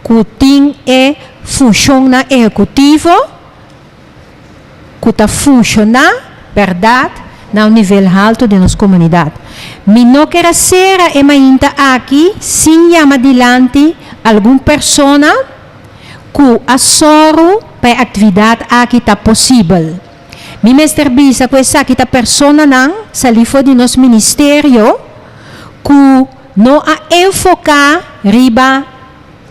ku tin e funshonnan ehekutivo ku ta funshoná bèrdat na un nivel haltu den nos komunidat. Mi no ker a sera e mainta aki sin yama dilanti algun persona ku a sòru pa e aktividat aki ta posibel. Mi mester bisa ku esaki ta personanan salí for di nos ministerio ku no a enfoká riba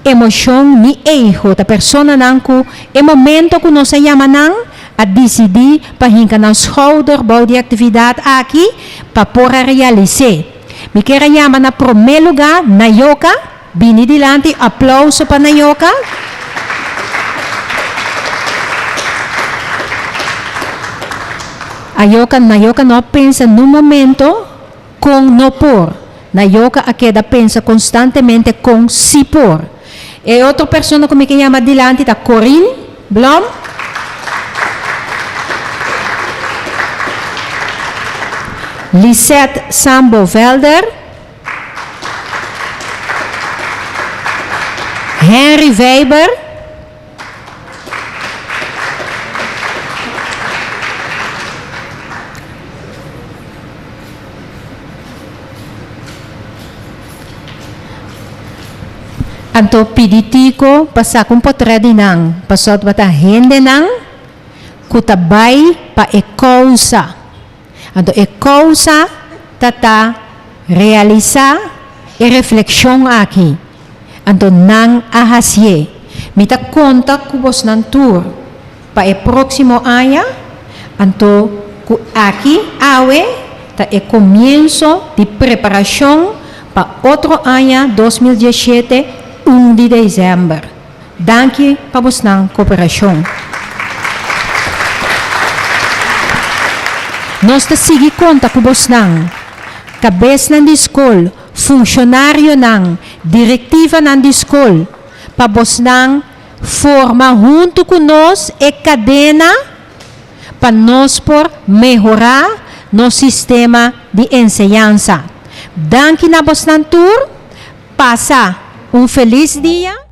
emoshon ni ego. Ta personanan ku e momento ku nos a yama nan a disidí pa hinka nan schouder bou di e aktividat aki pa por a realis'é. Mi kier a yama na promé lugá Nayoka. Bini dilanti, aplauso pa Nayoka. Ayoka, Nayoka no a pensa nun momento kon no por. Nayoka a keda pensa konstantemente kon si por. E otro persona ku mi ke yama dilanti ta Corinne Blom. Lisette Sambo Velder. Henry Wijber. Anto pidi Tico pa saca un potret di nan, paso tabata hendenan cu ta bay pa e causa. Anto e causa ta ta realisa e reflexion aki. Anto nan a hacié. Mi ta conta cu bosnan tur pa e proximo aña, anto cu aki awe ta e comienso di preparacion pa otro aña 2017, 1 di december. Danki pa bosnan cooperacion. Nos ta sigui conta cu bosnan, cabesnan di scol, funcionarionan, directivanan di scol, pa bosnan forma hunto cu nos e cadena pa nos por mehora nos sistema di enseñansa. Danki na bosnan tur, pasa un feliz dia.